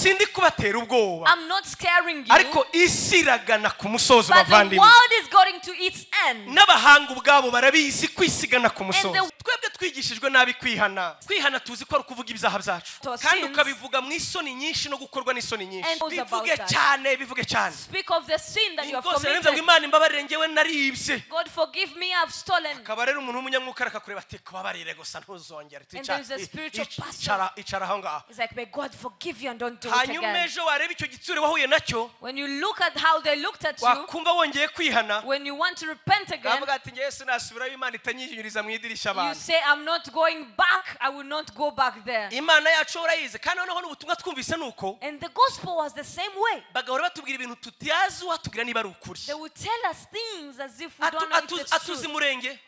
Sindi kubatera ubwoba. I'm not scaring you. Ariko isi iragana ku musozo, But the bavandimwe. World is going to its end. N'abahanga ubwabo barabizi ko isi igana ku musozo. And Twebwe twigishijwe nabi kwihana. Kwihana tuzi ko ari ukuvuga ibyaha byacu, To kandi sins. Ukabivuga mu isoni nyinshi no gukorwa n'isoni nyinshi. And about Bivuge that. cyane, bivuge cyane. Speak of the sin that you have Rwose narenze ngo committed. Imana imbabarire, ngewe naribye. God, forgive me, I've stolen. Akaba rero umuntu w'umunyamwuka akakureba ati kubabarire gusa ntuzongere. And there is a spiritual pastor. Icara, icara aho ngaho. It's like, may God forgive you and don't do it Hanyuma again. ejo wareba icyo gitsure wahuye nacyo, When you look at how they looked at you, wakumva wongeye kwihana, when you want to repent again, ukavuga ati ngewe sinasubirayo, Imana itanyinyuriza mu idirishya you abantu. say, "I'm not going back. I will not go back there." Imana yacu urayizi, kandi noneho n'ubutumwa twumvise ni uko And the gospel was the same way. bagahora batubwira ibintu tutazi uwatubwira niba ari ukuri. They would tell us things as if we don't know if it's Atuzi true. murenge.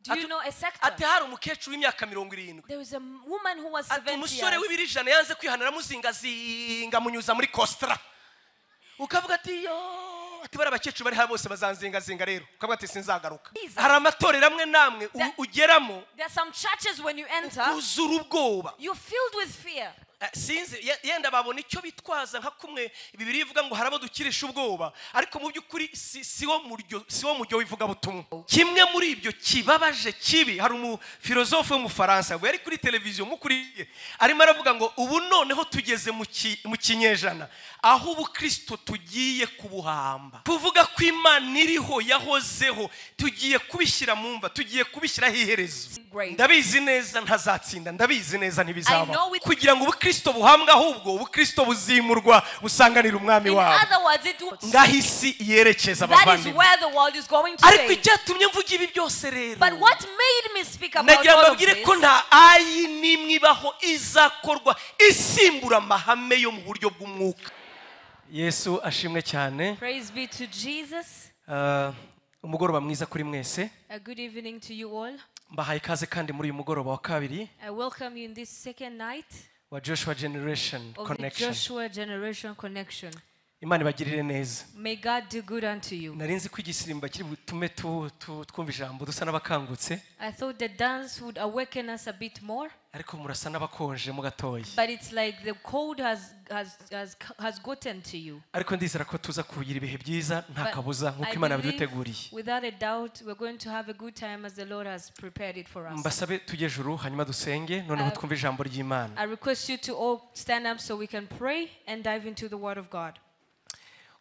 Do you know a sector? Ati hari umukecuru w'imyaka 70. There was a woman who was Ati 70 umusore years. w'ibiro 100 yanze kwihana, aramuzingazinga amunyuza muri kositara. Ukavuga ati yo, ati bari abakecuru bari hano bose bazanzingazinga rero. Ukavuga ati sinzagaruka. Jesus. Hari amatorero amwe n'amwe ugeramo, There are some churches when you enter, uzura ubwoba. You're filled with fear. Sinzi yenda babona icyo bitwaza nka kumwe Bibiliya ivuga ngo hari abo dukirisha ubwoba, ariko mu by'ukuri si wo muryo w'ivugabutumwa. Kimwe muri ibyo kibabaje kibi, hari umufilozofe w'umufaransa yari kuri televiziyo mukuriye arimo aravuga ngo ubu noneho tugeze mu kinyejana aho ubukristo tugiye kubuhamba, kuvuga ko Imana iriho yahozeho, tugiye kubishyira mu mva, tugiye kubishyiraho iherezo. Great. Ndabizi neza ntazatsinda, ndabizi neza ntibizaba. I know it- Kugira ngo ubukristo buhambwe, ahubwo ubukristo buzimurwa busanganira umwami In wabo. other words, it was, Ngaho isi yerekeza, that is abavandimwe. where the world is going Ariko today. icyatumye mvuga ibi byose rero, But what made me speak about nagira ngo all of mbabwire this, ko nta AI n'imwe ibaho izakorwa isimbura amahame yo mu buryo bw'umwuka. Yesu ashimwe cyane. Praise be to Jesus. Umugoroba mwiza kuri mwese. A good evening to you all. Mbahaye ikaze kandi muri uyu mugoroba wa kabiri I welcome you in this second night wa Joshua Generation of the Connection. Joshua Generation Connection. Imana ibagirire neza. May God do good unto you. Nari nzi ko igisirimba kiri butume twumva ijambo dusa n'abakangutse, I thought the dance would awaken us a bit more, ariko murasa n'abakonje mo gatoya. But it's like the cold has gotten to you. Ariko ndizera ko tuza kugira ibihe byiza nta But kabuza nk'uko I Imana believe, yabiduteguriye. without a doubt, we're going to have a good time as the Lord has prepared it for us. Mbasabe tujye juru hanyuma dusenge, noneho twumve ijambo ry'Imana. I request you to all stand up so we can pray and dive into the Word of God.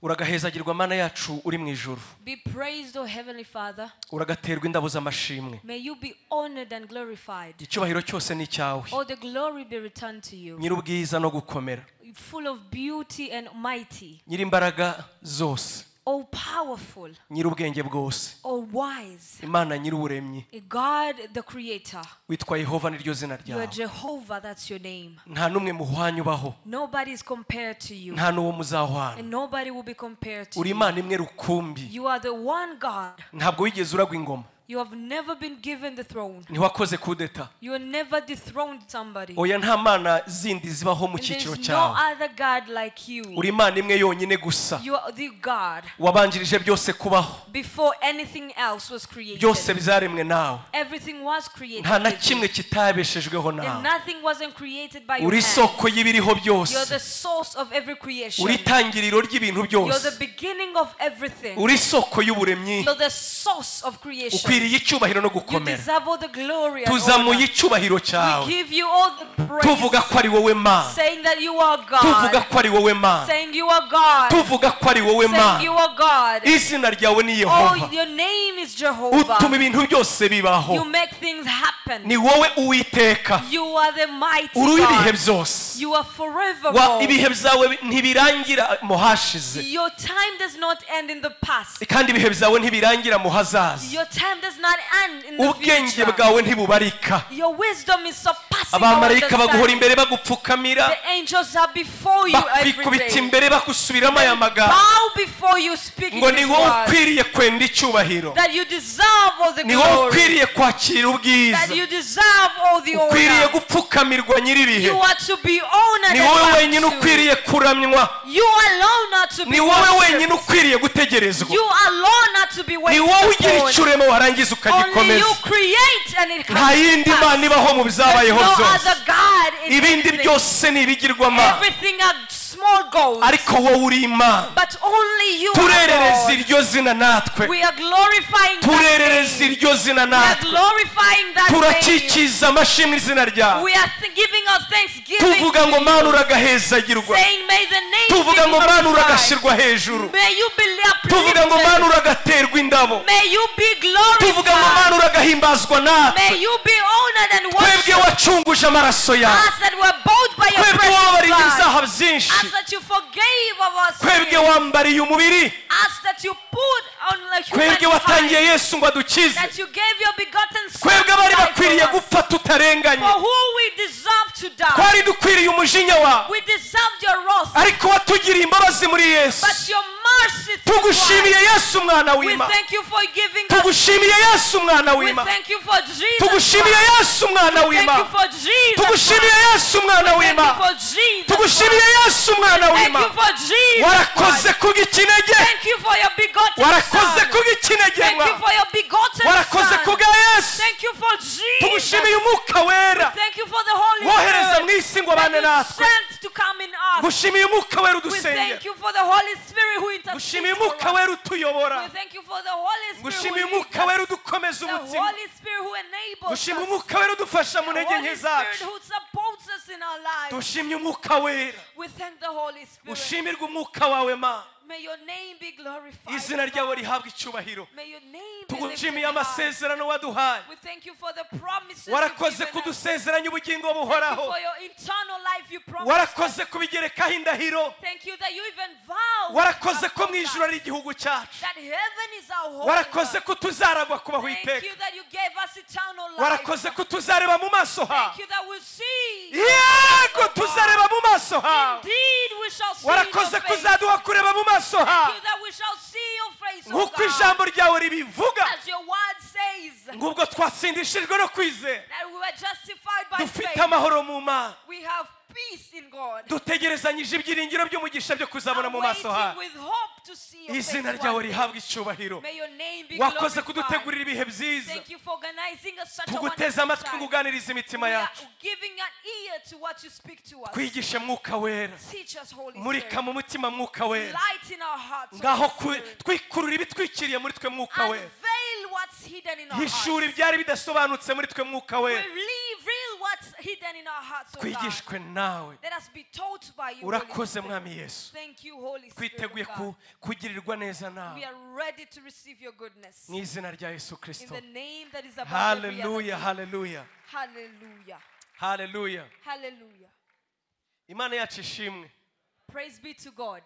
Uragahezagirwa Mana yacu uri mu ijuru. Be praised, O Heavenly Father. Uragaterwa indabo z'amashimwe. May you be honored and glorified. Icyubahiro cyose ni icyawe. All the glory be returned to you. Nyir'ubwiza no gukomera. Full of beauty and mighty. Nyir'imbaraga zose. All powerful. Nyir'ubwenge bwose. All wise. Imana nyir'uburemyi. God the Creator. Witwa Yehova niryo zina You are ryawe. Jehovah, that's your name. Nta n'umwe muhwanya ubaho. Nobody is compared to you. Nta n'uwo muzahwana. And nobody will be compared to Uri you. Imana imwe rukumbi. You are the one God. Ntabwo wigeze uragwa ingoma. You have never been given the throne. Ntiwakoze kudeta. You have never dethroned somebody. Oya, nta mana zindi zibaho mu And there cyiciro is no cyawe. other God like you. Uri Imana imwe yonyine gusa. You are the God Wabanjirije byose kubaho. Before anything else was created. Byose bizaremwe nawe. Everything was created Nta na with you. kimwe kitabeshejweho And nawe. nothing wasn't created by your Uri hand. isoko y'ibiriho You're byose. the source of every creation. Uri itangiriro ry'ibintu You're byose. the beginning of everything. Uri isoko y'uburemyi. You're the source of creation. Ukwiriye icyubahiro no You gukomera. Deserve all the glory and Tuzamuye honor. icyubahiro We cyawe, give you all the praise, tuvuga ko ari wowe Mana, saying that you are tuvuga God, ko ari wowe Mana, saying you are God, tuvuga ko ari wowe saying Mana. you are God. Izina ryawe ni Oh, Yehova. your name is Jehovah. Utuma ibintu byose bibaho. You make things happen. Ni wowe Uwiteka. You are the mighty Uri uw'ibihe God. byose. You are forevermore. Ibihe byawe ntibirangira mu hashize, Your time does not end in the past. kandi ibihe byawe ntibirangira mu hazaza. Your time does not end in the Ubwenge future. bwawe ntibubarika. Your wisdom is surpassing our Abamarayika baguhora understanding. imbere bagupfukamira, The angels are before you every bakwikubita day. imbere bagusubiramo aya magambo Bow before you speaking ngo ni this wowe word. ukwiriye kwenda icyubahiro, That you deserve all the ni wowe glory. ukwiriye kwakira ubwiza, That you deserve all the ukwiriye honor. gupfukamirwa nyir'ibihe, You are to be honored ni and wowe bowed wenyine to. ukwiriye kuramywa, You alone are to be ni wowe worshipped. wenyine ukwiriye gutegerezwa, You alone are to be ni waited wowe ugira upon. icyo urema warangiza warangiza Only ukagikomeza. you create and it Nta comes to yindi pass. mana ibaho mu There's byabayeho no byose. other God in Ibindi anything. byose ni ibigirwamana, Everything are small goals. ariko wowe uri Imana. But only you are Turerereza God. iryo zina natwe. We are glorifying that Turerereza name. iryo zina We are natwe. glorifying that name. Turakikiza amashimwe izina ryawe. We are giving our thanksgiving Tuvuga ngo to Mana you, uragahezagirwa. saying, may the name Tuvuga be ngo Mana glorified. uragashyirwa hejuru. May you be Tuvuga ngo Mana uplifted. uragaterwa indabo. May you be Tuvuga ngo glorified. Mana uragahimbazwa natwe. May you be honored and Twebwe worshipped. wacunguje amaraso yawe. Us that were bought by your Twebwe precious wababariye blood. ibyaha byinshi. Us that you forgave of our Twebwe sins. wambariye umubiri. Us that you put on the human Twebwe watangiye kind. Yesu ngo adukize. That you gave your begotten son Twebwe to abari die bakwiriye for us. gupfa tutarenganye. For who we deserve to die. Twari dukwiriye umujinya wawe, We deserved your wrath. ariko watugiriye imbabazi muri Yesu. But your mercy through Tugushimiye Christ. Yesu umwana We w'Imana. thank you for giving us. Tugushimiye Yesu umwana We w'Imana. thank you for Jesus Tugushimiye Christ. Yesu umwana Thank you w'Imana. for Jesus Tugushimiye Christ. Yesu umwana Thank you w'Imana. for Jesus Tugushimiye Christ. Yesu umwana Thank you w'Imana. for Jesus Warakoze Christ. kubw'ikinege. Thank you for your begotten Warakoze Son. kubw'ikinege Thank you mwa. for your begotten Warakoze Son. kubwa Yesu. Thank you for Jesus. Tugushimiye umwuka wera Thank you for the Holy wohereza mu Spirit isi ngo that abane you natwe. sent to come in us. Gushimiye umwuka wera We udusengera. thank you for the Holy Spirit who intercedes Gushimiye for umwuka us. wera utuyobora. We thank you for the Holy Spirit who Gushimiye leads umwuka wera us. udukomeza The umutima. Holy Spirit who enables Gushimye us. umwuka wera udufasha mu The ntege Holy nke Spirit zacu. who supports us in our lives. Dushimye umwuka wera. We thank the Holy Spirit. Ushimirwe umwuka wawe ma. May your name be glorified. Izina O ryawe God. rihabwe icyubahiro. May your name be lifted Tugushimiye high. amasezerano waduhaye. We thank you for the promises you've Warakoze given us. kudusezeranya ubugingo Thank you buhoraho. for your eternal life you promised Warakoze us. kubigerekaho indahiro. Thank you that you even vowed Warakoze ko upon mu ijuru us ari igihugu cyacu. that heaven is our home. Warakoze ko tuzaragwa kubaho Thank iteka. you that you gave us eternal life. Warakoze ko tuzareba mu maso hawe. Thank you that we see. Yego tuzareba mu maso hawe. Indeed, we shall see your Warakoze face. kuzaduha kureba mu maso Thank hawe. you that we shall see your face, O Nk'uko God. ijambo ryawe ribivuga, As your word says, ngubwo twatsindishijwe no kwizera, that we were justified by dufite faith. amahoro mu Mana, We have peace in God. dutegerezanyije ibyiringiro by'umugisha byo kuzabona mu maso Waiting hawe. with hope to see your Izina face ryawe one day. rihabwe icyubahiro. May your name be Wakoze glorified. kudutegurira ibihe byiza. Thank you for organizing us such a Tuguteze wonderful amatwi ngo time. uganirize imitima We are yacu. giving an ear to what you speak to us. Twigishe mwuka wera. Teach us, Holy Murika Spirit. mu mutima mwuka wera. Light in our hearts, Holy Ngaho Spirit. twikurura ibitwikiriye muri twe mwuka wera. Unveil what's hidden in our Hishura hearts. ibyari bidasobanutse muri twe mwuka wera. Reveal what's hidden in our hearts, O God. Twigishwe nawe. Let us be taught by you, Holy Urakoze Spirit. mwami Yesu. Thank you, Holy Spirit of Twiteguye God. kugirirwa neza We nawe. are ready to receive your goodness. Mu izina rya Yesu In Kristo. the name that is above every other Haleluya, name. haleluya. Hallelujah. Haleluya. Hallelujah. Imana yacu ishimwe. Praise be to God.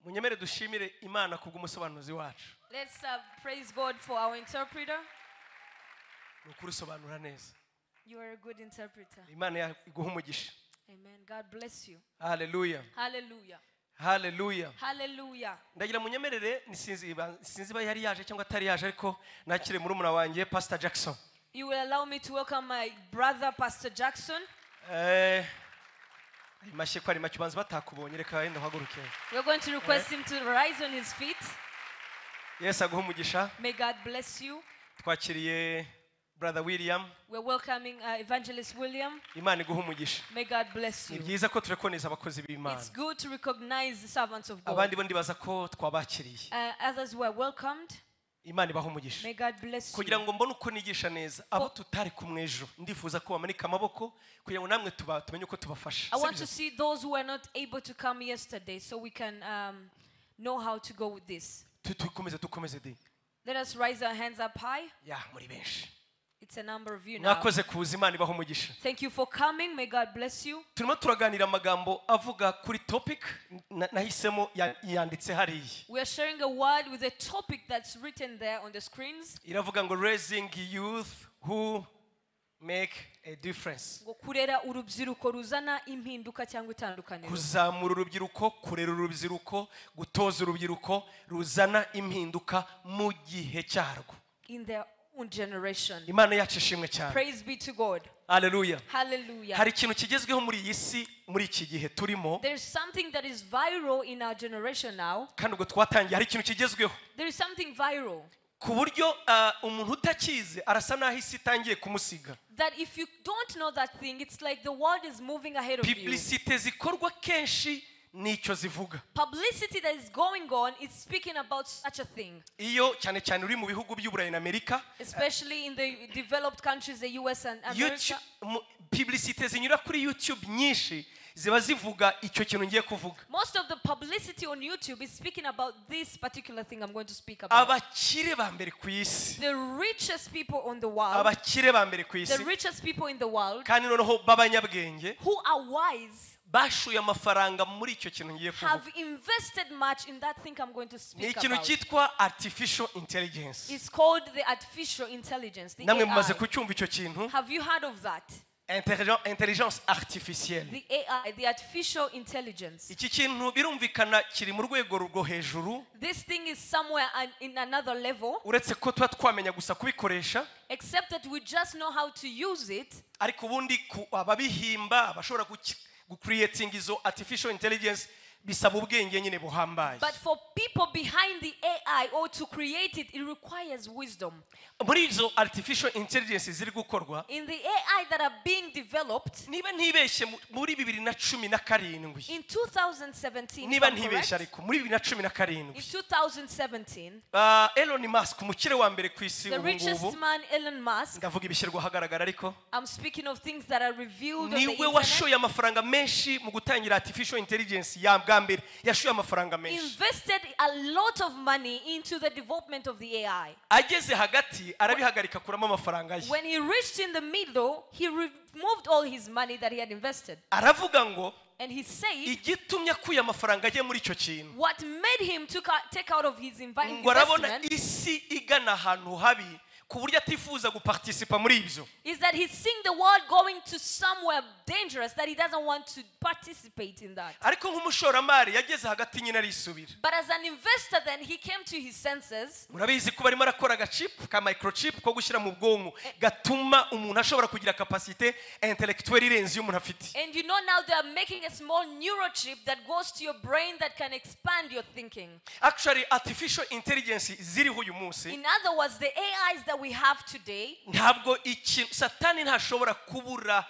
Munyemere dushimire Imana kubw'umusobanuzi wacu. Let's praise God for our interpreter. Ni ukuri usobanura neza. You are a good interpreter. Imana iguhe umugisha. Amen. God bless you. Haleluya. Hallelujah. Haleluya. Hallelujah. Ndagira munyemerere sinzi iba yari yaje cyangwa atari yaje, ariko nakire murumuna wanjye Pastor Jackson. You will allow me to welcome my brother Pastor Jackson. Mashye ko ari make ubanza batakubonye, reka wenda uhaguruke. We're going to request him to rise on his feet. Yesu aguhe umugisha. May God bless you. Twakiriye Brother William. We're welcoming Evangelist William. Imana iguhe umugisha. May God bless Ni you. byiza ko turekoniza abakozi b'Imana. It's good to recognize the servants of God. Abandi bo ndibaza ko twabakiriye. Others were welcomed. Imana ibahe umugisha. May God bless Kugira you. ngo mbone uko nigisha neza abo tutari kumwe ejo, ndifuza ko bamanika amaboko kugira ngo namwe tumenye uko tubafasha. I want to see those who were not able to come yesterday so we can know how to go with this. Tukomeze di. Let us raise our hands up high. Ya muri benshi. It's a number of you now. Mwakoze kuza, Imana ibahe umugisha. Thank you for coming. May God bless you. Turimo turaganira amagambo avuga kuri topic nahisemo yanditse hariya. We are sharing a word with a topic that's written there on the screens. Iravuga ngo raising youth who make a difference. Ngo kurera urubyiruko ruzana impinduka cyangwa itandukaniro. Kuzamura urubyiruko, kurera urubyiruko, gutoza urubyiruko ruzana impinduka mu gihe cyarwo. In their own generation. Imana yacu ishimwe cyane. Praise be to God. Hallelujah. Hallelujah. Hari ikintu kigezweho muri iyi si, muri iki gihe turimo. There's something that is viral in our generation now. Kandi ubwo twatangiye hari ikintu kigezweho. There is something viral. Ku buryo umuntu utakizi arasa naho isi itangiye kumusiga. That if you don't know that thing, it's like the world is moving ahead of you. Publicité zikorwa kenshi nicyo zivuga. Publicity that is going on is speaking about such a thing. Iyo cyane cyane uri mu bihugu by'Uburayi na Amerika, especially in the developed countries, the US and America. Publicité zinyura kuri YouTube nyinshi ziba zivuga icyo kintu ngiye kuvuga. Most of the publicity on YouTube is speaking about this particular thing I'm going to speak about. Abakire ba mbere ku isi. The richest people on the world. Abakire ba mbere ku isi. The richest people in the world. Kandi noneho b'abanyabwenge. Who are wise. Bashuye amafaranga muri icyo kintu ngiye kuvuga. Have invested much in that thing I'm going to speak Ni ikintu about. cyitwa artificial intelligence. It's called the artificial intelligence. The Namwe AI. mumaze kucyumva icyo kintu. Have you heard of that? Intelligence artificielle. The AI, the artificial intelligence. Iki kintu birumvikana kiri mu rwego rwo hejuru. This thing is somewhere in another level. Uretse ko tuba twamenya gusa kubikoresha. Except that we just know how to use it. Ariko ubundi ababihimba abashobora creating izo artificial intelligence bisaba ubwenge nyine buhambaye. But for people behind the AI or to create it, it requires wisdom. Muri izo artificial intelligence ziri gukorwa, in the AI that are being developed, niba ntibeshye muri 2017, in 2017, niba ntibeshye ariko muri 2017, in 2017, Elon Musk, umukire wa mbere ku isi the richest man Elon Musk, ndavuga ibishyirwa ahagaragara ariko, I'm speaking of things that are revealed on the niwe internet, washoye amafaranga menshi mu gutangira artificial intelligence ya bwa mbere, yashoye amafaranga menshi, invested a lot of money into the development of the AI. Ageze hagati arabihagarika kuramo amafaranga ye. When he reached in the middle, he removed all his money that he had invested. Aravuga ngo And he said, igitumye akuye amafaranga agiye muri icyo kintu, what made him to take out of his ngo arabona investment isi igana ahantu habi ku buryo atifuza guparticipa muri ibyo, is that he's seeing the world going to somewhere dangerous that he doesn't want to participate in that. Ariko nk'umushoramari yageze hagati nyine arisubira. But as an investor then he came to his senses. Murabizi ko barimo arakora agachip ka microchip ko gushyira mu bwonko gatuma umuntu ashobora kugira capacité intellectuelle irenze iyo umuntu afite. And you know now they are making a small neurochip that goes to your brain that can expand your thinking. Actually artificial intelligence ziriho uyu munsi. In other words, the AIs that we have today, ntabwo Satani ntashobora kubura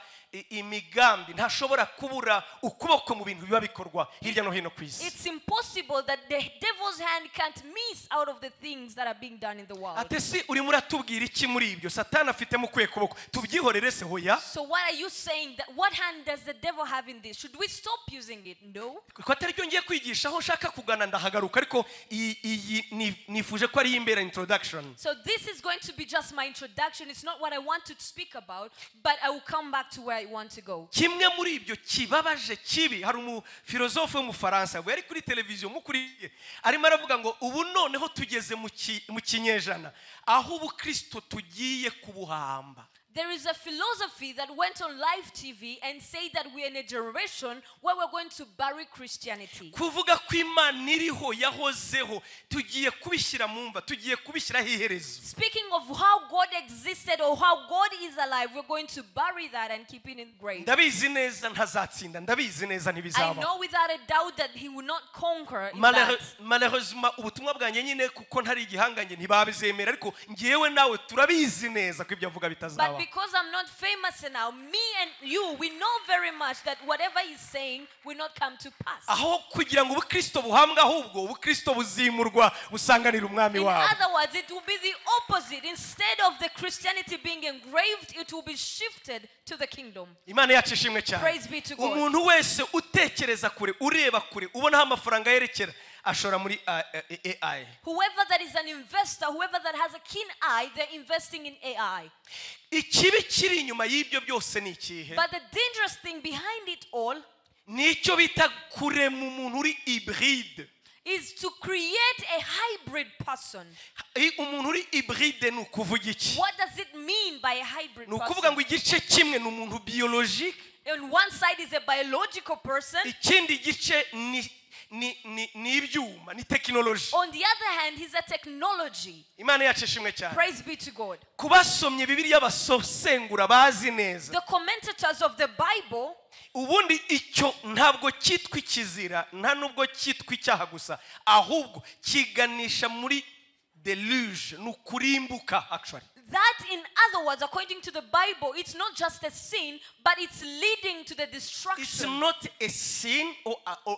imigambi, ntashobora kubura ukuboko mu bintu biba bikorwa hirya no hino ku isi. It's impossible that the devil's hand can't miss out of the things that are being done in the world. Ate si urimo uratubwira iki muri ibyo? Satani afitemo ukuye kuboko, tubyihorere se hoya? So what are you saying? That what hand does the devil have in this? Should we stop using it? No. Kuko atari byo ngiye kwigisha, aho nshaka kugana ndahagaruka, ariko iyi nifuje ko ari imbere introduction. So this is going to be just my introduction. It's not what I want to speak about, but I will come back to where I want to go. Kimwe muri ibyo kibabaje kibi, hari umufilozofe w'umufaransa yari kuri televiziyo mukuriye arimo aravuga ngo ubu noneho tugeze mu kinyejana aho ubukristo tugiye kubuhamba. There is a philosophy that went on live TV and said that we are in a generation where we're going to bury Christianity. Kuvuga ko Imana iriho yahozeho, tugiye kubishyira mu mva, tugiye kubishyiraho iherezo. Speaking of how God existed or how God is alive, we're going to bury that and keep it in grave. Ndabizi neza ntazatsinda, ndabizi neza ntibizaba. I know without a doubt that he will not conquer in that. Malheureusement ubutumwa bwanjye nyine kuko ntari igihangange ntibabizemera, ariko ngewe nawe turabizi neza ko ibyo avuga bitazaba. But because I'm not famous now, me and you, we know very much that whatever he's saying will not come to pass. Aho kugira ngo ubukristo buhambwe, ahubwo ubukristo buzimurwa busanganira umwami wabo. In other words, it will be the opposite. Instead of the Christianity being engraved, it will be shifted to the kingdom. Imana yacu ishimwe cyane. Praise be to God. Umuntu wese utekereza kure, ureba kure, ubona aho amafaranga yerekera, ashora muri AI. Whoever that is an investor, whoever that has a keen eye, they're investing in AI. Ikibi kiri inyuma y'ibyo byose ni ikihe? But the dangerous thing behind it all nicyo bita kurema umuntu uri hybride. is to create a hybrid person. Umuntu uri hybride ni ukuvuga iki? What does it mean by a hybrid Ni person? ukuvuga ngo igice kimwe ni umuntu biologique. On one side is a biological person. Ikindi gice ni ibyuma, ni technology. On the other hand, he's a technology. Imana yacu ishimwe cyane. Praise be to God. Kubasomye Bibiliya basosengura bazi neza. The commentators of the Bible, ubundi icyo ntabwo cyitwa ikizira, nta nubwo cyitwa icyaha gusa, ahubwo kiganisha muri deluge, ni ukurimbuka actually. That, in other words, according to the Bible, it's not just a sin, but it's leading to the destruction. It's not a sin or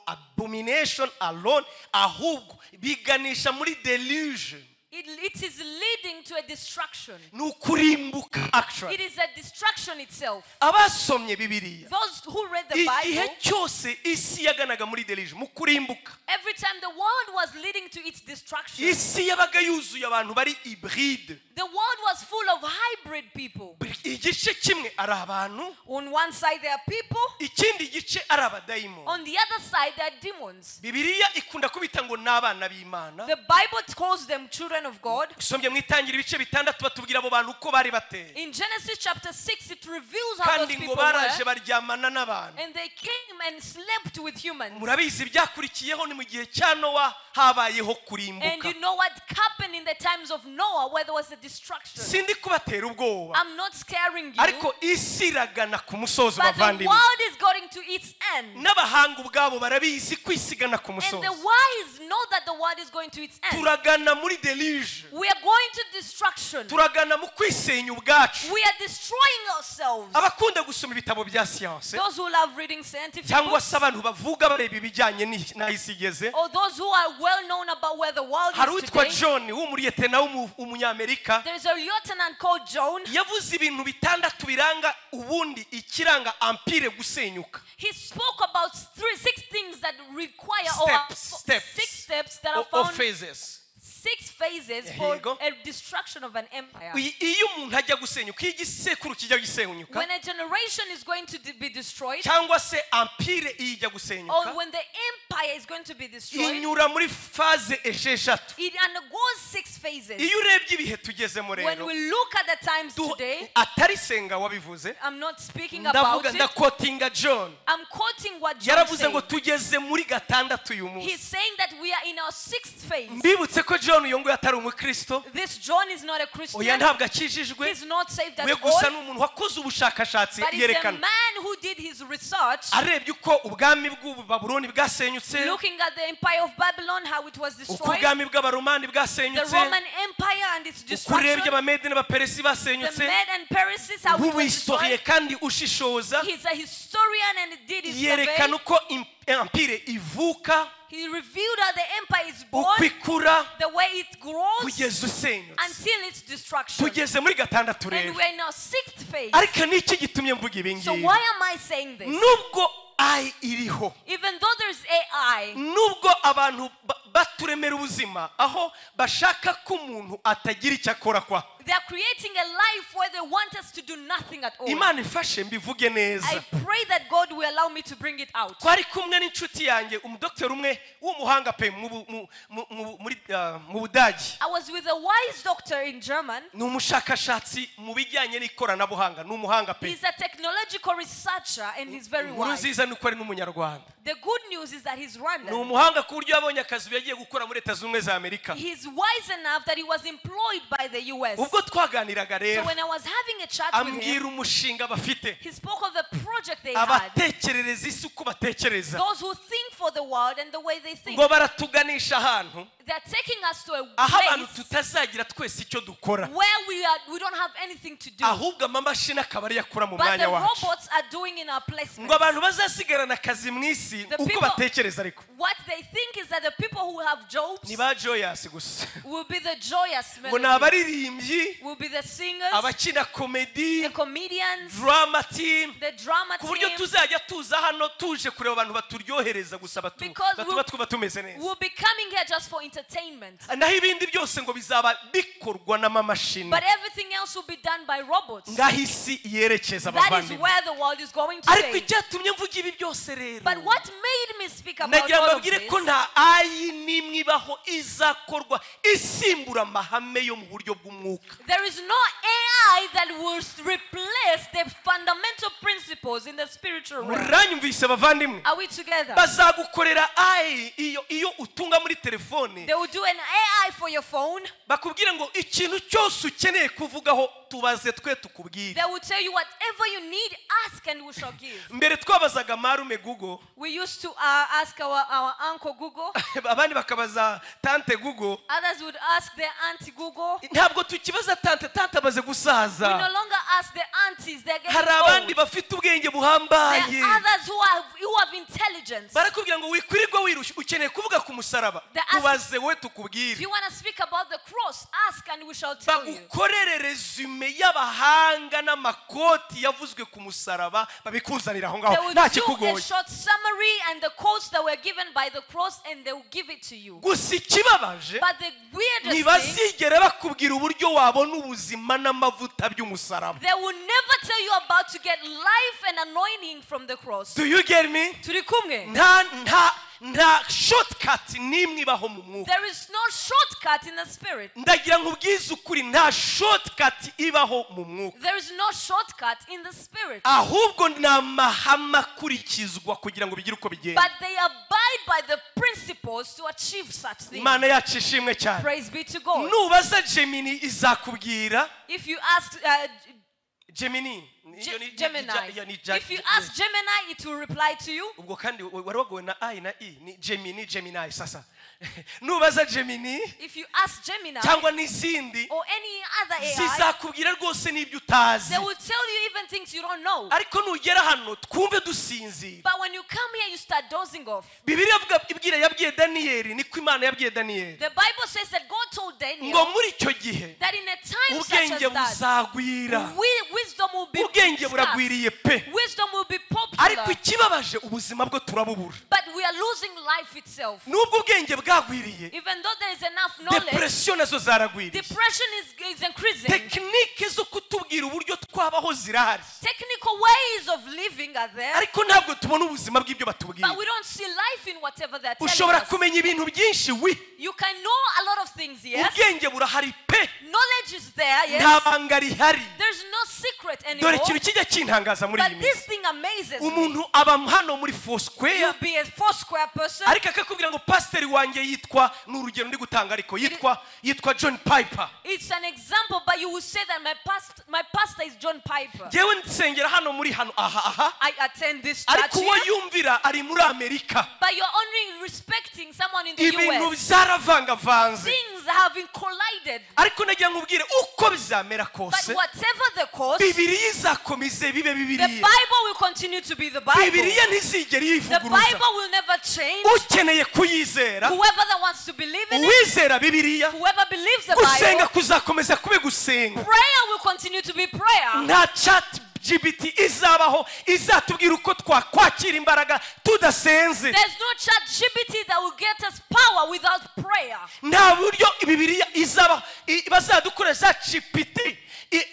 abomination alone, ahubwo biganisha muri deluge. It is leading to a destruction. Ni ukurimbuka actually. It is a destruction itself. Abasomye Bibiliya, Those who read the igihe Bible, cyose isi yaganaga muri deluge, mu kurimbuka, every time the world was leading to its destruction, isi yabaga yuzuye abantu bari hybride. the world was full of hybrid people. Igice kimwe ari abantu, On one side there are people, ikindi gice ari abadayimoni. on the other side there are demons. Bibiliya ikunda kubita ngo ni abana b'Imana. The Bible calls them children of God. Usomye mu Itangira ibice 6 batubwira abo bantu uko bari bateye. In Genesis chapter 6, it reveals how those Kandi ngo people baraje were. baryamana n'abantu. And they came and slept with humans. Murabizi ibyakurikiyeho ni mu gihe cya Nowa habayeho And kurimbuka. you know what happened in the times of Noah, where there was a destruction. Sindi kubatera ubwoba, I'm not scaring you, ariko isi iragana ku musozo, but the bavandimwe. world is going to its end. N'abahanga ubwabo barabizi ko isi igana ku And musozo. the wise know that the world is going to its end. Turagana muri deluge. We are going to destruction. Turagana mu kwisenya ubwacu. We are destroying ourselves. Abakunda gusoma ibitabo bya siyanse, Those who love reading scientific cyangwa books, se abantu bavuga bareba ibijyanye n'aho isi igeze, or those who are well known about where the world hari is uwitwa today. John w'umuriyetena w'umunyamerika, There's a lieutenant called John. yavuze ibintu 6 biranga ubundi ikiranga empire gusenyuka. He spoke about 6 things that require or Steps. 6 steps that are or found, phases. 6 phases Here for you go. a destruction of an empire. Iyo umuntu ajya gusenyuka, iyo igisekuru kijya gusenyuka, When a generation is going to be destroyed, cyangwa se empire iyo ijya gusenyuka, or when the empire is going to be destroyed, inyura muri phase 6. it undergoes 6 phases. Iyo urebye ibihe tugezemo When rero, we look at the times today, atari Senga wabivuze, I'm not speaking about ndavuga it. ndakotinga John. I'm quoting what John Yaravuze ngo said. tugeze muri 6 uyu munsi. He's saying that we are in our 6th phase. Mbibutse ko John uyu nguyu atari umukristo. This John is not a Oya, Christian. ntabwo akijijwe. He's not saved We at gusa all. ni umuntu wakoze ubushakashatsi, But he's a yerekana man who did his research, arebye uko ubwami bw'Ubabuloni bwasenyutse, looking at the empire of Babylon, how it was uko destroyed, ubwami bw'Abaromani the bwasenyutse, Roman Empire and its uko urebye destruction, Abamedi n'Abaperesi the basenyutse. Med and Persians, how it was Nk'ubuhistoriye destroyed. kandi ushishoza, He's a historian and did his survey. yerekana uko empire ivuka, He revealed how the empire is born, uko ikura, the way it grows, kugeza usenyutse. until its destruction. Tugeze muri 6 And rero. we are in our 6th phase. Ariko ni iki gitumye mvuga ibi So ngibi? why am I saying this? Nubwo AI iriho, Even though there's AI, nubwo abantu baturemera ubuzima aho bashaka ko umuntu atagira icyo akora kwa, they are creating a life where they want us to do nothing at all. Imana ifashe mbivuge neza. I pray that God will allow me to bring it out. Twari kumwe n'inshuti yanjye, umudokiteri umwe w'umuhanga pe mu Budage. I was with a wise doctor in German. Ni umushakashatsi mu bijyanye n'ikoranabuhanga, ni umuhanga pe. He's a technological researcher and he's very Inkuru wise. nziza ni uko ari n'umunyarwanda. The good news is that he's Ni Rwandan. umuhanga ku buryo yabonye akazi yagiye gukora muri Leta Zunze Ubumwe za Amerika. He's wise enough that he was employed by the US. Ubwo twaganiraga So rero, when I was having a chat with ambwira him, umushinga bafite, he spoke of the project they had. abatekerereza isi uko batekereza, Those who think for the world and the way they think. ngo baratuganisha ahantu They're taking us to a aho abantu place tutazagira twese icyo dukora, where we don't have anything to do. ahubwo amamashini akaba ariyo akora mu But mwanya the wacu. robots are doing in our placement. Ngo abantu bazasigarana akazi mu isi The uko people- batekereza, ariko What they think is that the people who have jobs ni ba Joyous gusa, will be the joyous ngo ni melody, abaririmbyi, will be the singers, abakina komedi, the comedians, drama team, the drama ku buryo team. tuzajya tuza hano tuje kureba abantu baturyohereza gusa, Because batuba twumva tumeze neza. We'll be coming here just for entertainment. Naho ibindi byose ngo bizaba bikorwa n'amamashini. But everything else will be done by robots. Ngaho isi yerekeza, That is abavandimwe. where the world is going Ariko today. icyatumye mvuga ibi byose rero, But what made me speak about nagira ngo all of mbabwire ko this, nta AI n'imwe ibaho izakorwa isimbura amahame yo mu buryo bw'umwuka. there is no AI that will replace the fundamental principles in the spiritual realm. Muranyumvise bavandimwe? Are we together? Bazagukoresha Bazagukorera AI iyo iyo utunga muri telefone. They will do an AI for your phone. Bakubwire ngo ikintu cyose ukeneye kuvugaho tubaze twe tukubwire. They will tell you whatever you need, ask and we shall give. Mbere twabazaga marume Google. We used to ask our uncle Google. Abandi bakabaza tante Google. Others would ask their auntie Google. Ntabwo tukibaza tante, tante amaze gusaza. We no longer ask the aunties, they're getting Hari abandi old. bafite ubwenge buhambaye. There are others who have intelligence. Barakubwira ngo wikwirirwa wirushya, ukeneye kuvuga ku musaraba. Tubaze wowe tukubwire. If you want to speak about the cross, ask and we shall tell you. Bagukorere resume y'abahanga n'amakoti yavuzwe ku musaraba, babikuzanira aho ngaho. Nta kikugoye. They will do a short summary and the quotes that were given by the cross and they will give it to you. Gusa ikibabaje, but the weirdest thing, ntibazigera bakubwira uburyo wabona ubuzima n'amavuta by'umusaraba. They will never tell you about to get life and anointing from the cross. Do you get me? Turi kumwe. Nta shortcut nimwe ibaho mu mwuka. There is no shortcut in the spirit. Ndagira nkubwize ukuri, nta shortcut ibaho mu mwuka. There is no shortcut in the spirit. Ahubwo ni amahame akurikizwa kugira ngo bigire uko bigenda. But they abide by the principles to achieve such things. Imana yacu ishimwe cyane. Praise be to God. Nubaza Gemini izakubwira. If you ask Gemini, Gemini. If you ask Gemini, it will reply to you. Ubwo kandi wari wagowe na I na E ni Gemini, Gemini sasa. Nubaza Gemini, if you ask Gemini, cyangwa n'izindi, or any other AI, zizakubwira rwose n'ibyo utazi. They will tell you even things you don't know. Ariko nugera hano twumve dusinzira. But when you come here, you start dozing off. Bibiliya ibwira yabwiye Daniel, niko Imana yabwiye Daniel. The Bible says that God told Daniel ngo muri icyo gihe that in a time such as ubwenge that, buzagwira. Wisdom will be Ubwenge buragwiriye pe. Wisdom will be popular. Ariko ikibabaje ubuzima bwo turabubura. But we are losing life itself. Nubwo ubwenge bwagwiriye, even though there is enough knowledge, depression nazo zaragwiriye. Depression is increasing. Technique zo kutubwira uburyo twabaho zirahari. Technical ways of living are there. Ariko ntabwo tubona ubuzima bw'ibyo batubwira. But we don't see life in whatever they're telling Ushobora us. kumenya ibintu byinshi wi. You can know a lot of things, yes. Ubwenge burahari pe. Knowledge is there, yes. Nta banga rihari. There's no secret anymore. Dore ikintu kijya kintangaza muri iyi But this minsi. thing amazes me. Umuntu aba hano muri Foursquare. You'll be a Foursquare person. Ariko akakubwira ngo pastor wanjye yitwa, ni urugero ndi gutanga ariko yitwa John Piper. It's an example, but you will say that my pastor is John Piper. Jewe nsengera hano muri hano aha aha. I attend this church. Ariko uwo yumvira ari muri Amerika. But you're only respecting someone in the Ibintu US. byaravangavanze. Things have been collided. Ariko nagira nkubwire uko bizamera kose. But whatever the cause, Bibiliya izakomeza bibe Bibiliya. The Bible will continue to be the Bible. Bibiliya ntizigera yivuguruza. The Bible will never change. Ukeneye kuyizera. Whoever that wants to believe in it, uwizera Bibiliya, whoever believes the Bible, gusenga kuzakomeza kube gusenga. Prayer will continue to be prayer. Nta chat GPT izabaho izatubwira uko twakwakira imbaraga tudasenze. There's no chat GPT that will get us power without prayer. Nta buryo Bibiliya izabaho bazadukora za GPT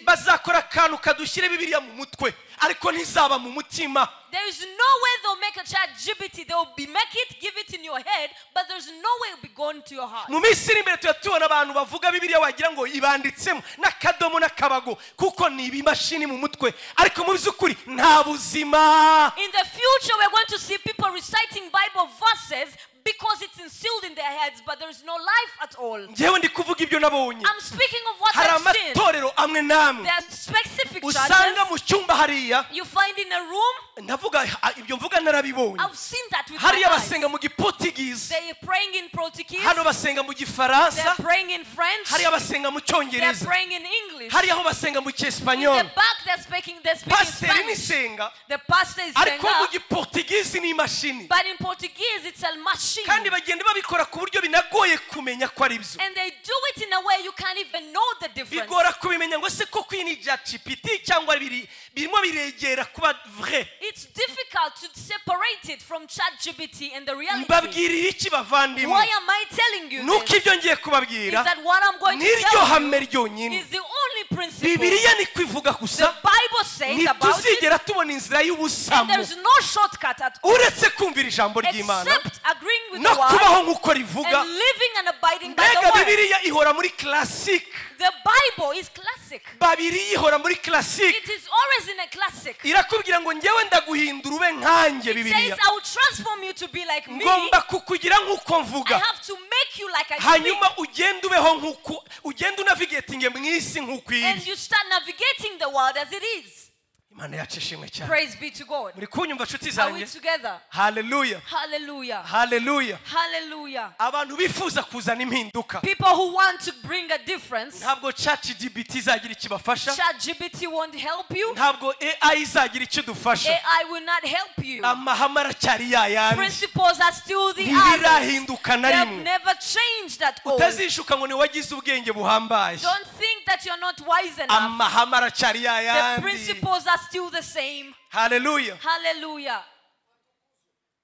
bazakora akantu kadushyire Bibiliya mu mutwe ariko ntizaba mu mutima. There is no way they'll make a chat GPT. They'll be make it, give it in your head, but there's no way it'll be gone to your heart. Mu minsi iri imbere tuba tubona abantu bavuga Bibiliya wagira ngo ibanditsemo n'akadomo n'akabago kuko ni ibimashini mu mutwe ariko mu by'ukuri nta buzima. In the future we're going to see people reciting Bible verses because it's instilled in their heads, but there is no life at all. Njyewe ndi kuvuga ibyo nabonye. I'm speaking of what I've seen. Hari amatorero amwe namwe. There are specific usanga mu cyumba hariya. You find in a room. Ndavuga ibyo mvuga narabibonye. I've seen that with my Hariya eyes. basenga mu Giportuguese. They are praying in Portuguese. Hano basenga mu Gifaransa. They are praying in French. Hariya basenga mu Cyongereza. They are praying in English. Hariya aho basenga mu Cyespagnol. In the back they're speaking Pastor Spanish. nisenga. The pastor is Ariko senga. mu Giportuguese ni imashini. But in Portuguese it's a machine. Kandi bagenda babikora ku buryo binagoye kumenya ko ari byo. And they do it in a way you can't even know the difference. Bigora kubimenya ngo se koko iyi ni GPT cyangwa birimo biregera kuba vrai. It's difficult to separate it from ChatGPT and the reality. Mbabwirira iki bavandimwe? Why am I telling you Nuko this? ibyo ngiye kubabwira Is that what I'm going to niryo tell hame you ryonyine. is the only principle. Bibiliya niko ivuga The gusa. Bible says about it, Ntituzigera tubona inzira and y'ubusamo there's no shortcut at all uretse kumvira ijambo ry'Imana except agreeing with no the word kubaho nk'uko rivuga. and living and abiding by the Mbega word. Bibiliya ihora muri classic. The Bible is classic. Babiri ihora muri classic. It is always in a classic. Irakubwira ngo njyewe ndaguhindura ube nkanjye. It says, Bibiliya I will transform you to be like me. ngomba kukugira nk'uko I mvuga, have to make you like I speak. hanyuma ugende ubeho nk'uko ugende unavigatinge mu isi nk'uko And iri. you start navigating the world as it is. Imana yacu ishimwe cyane. Praise be to God. Muri kunyumva nshuti Are we zanjye? together? Haleluya. Hallelujah. Haleluya. Hallelujah. Abantu bifuza kuzana impinduka, People who want to bring a difference, ntabwo ChatGPT izagira ikibafasha, ChatGPT won't help you. ntabwo AI izagira icyo idufasha. AI will not help you. Amahame aracyari yayandi, Principles are still the others. ntibirahinduka na They have rimwe. never changed at all. Utazishuka ngo wagize ubwenge buhambaye. Don't think that you're not wise enough. Amahame aracyari The yayandi. principles are still the same. Haleluya. Hallelujah.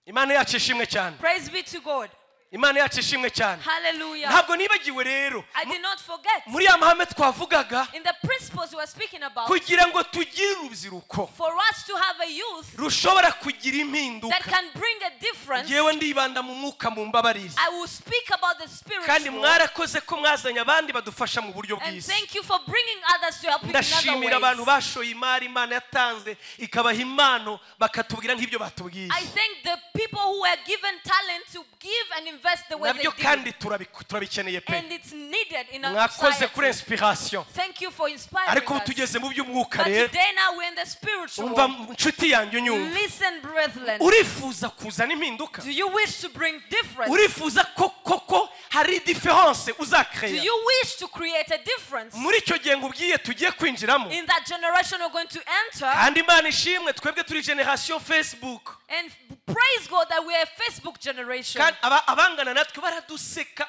Imana yacu ishimwe cyane. Praise be to God. Imana yacu ishimwe cyane. Hallelujah. Ntabwo nibagiwe rero I did not forget. muri ya mahame twavugaga, In the principles we were speaking about, kugira ngo tugire urubyiruko for us to have a youth rushobora kugira that impinduka, can bring a difference, ngewe ndibanda mu mwuka, mu mbabarire. I will speak about the Kandi spiritual. mwarakoze ko mwazanye abandi badufasha mu buryo And bw'isi. thank you for bringing others to help you in other Ndashimira abantu ways. bashoye imari Imana yatanze ikabaha impano, bakatubwira nk'ibyo batubwiye. I thank the people who were given talent to give and invest the way they Nabyo did. kandi turabikeneye pe. And it's needed in our Mwakoze kuri society. inspiration. Thank you for inspiring Ariko ubu us. tugeze mu by'umwuka But rero. today now we're in the spiritual. Umva nshuti yanjye, unyumva, Listen, brethren. urifuza kuzana impinduka? Do you wish to bring difference? Urifuza ko koko hari différence Do uzakeya you wish to create a difference? muri icyo gihe nkubwiye tugiye kwinjiramo? In that generation we're going to enter, Kandi Imana ishimwe, twebwe turi generation Facebook. and praise God that we are a Facebook generation. Kandi abangana natwe baraduseka,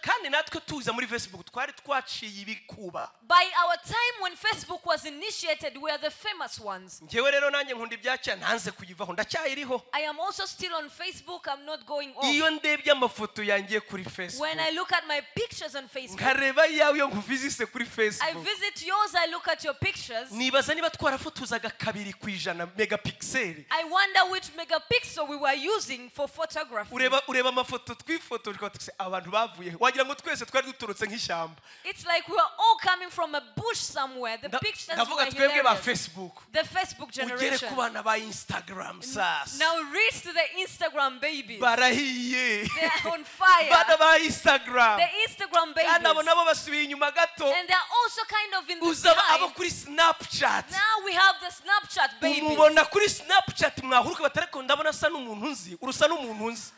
kandi natwe tuza muri Facebook twari twaciye ibikuba. By our time when Facebook was initiated, we are the famous ones. Njyewe rero nanjye nkunda ibya kera, ntanze kuyivaho, ndacyayiriho. I am also still on Facebook. I'm not going off. Iyo ndebye amafoto yanjye kuri When Facebook, I look at my pictures on Facebook, nkareba iyawe iyo nkuvizise kuri I Facebook, visit yours, I look at your pictures. nibaza niba twarafotozaga 2% megapixel. I wonder which megapixel we were using for photography. Ureba amafoto twifotoje tukaba twese abantu bavuye he? Wagira ngo twese twari duturutse nk'ishyamba. It's like we were all coming from a bush somewhere. The pictures Ndavuga were twebwe ba hilarious. Facebook. The Facebook Ugere generation. ku bana ba Instagram sasa, Now reach to the Instagram babies. barahiye. They are on fire. Bana ba Instagram, The Instagram kandi abo babies. nabo basubiye inyuma gato. And they're also kind of in the Uza abo behind. kuri Snapchat. Now we have the Snapchat babies. Umubona kuri Snapchat, mwahuruka batariko ndabona asa n'umuntu nzi, urusa n'umuntu nzi.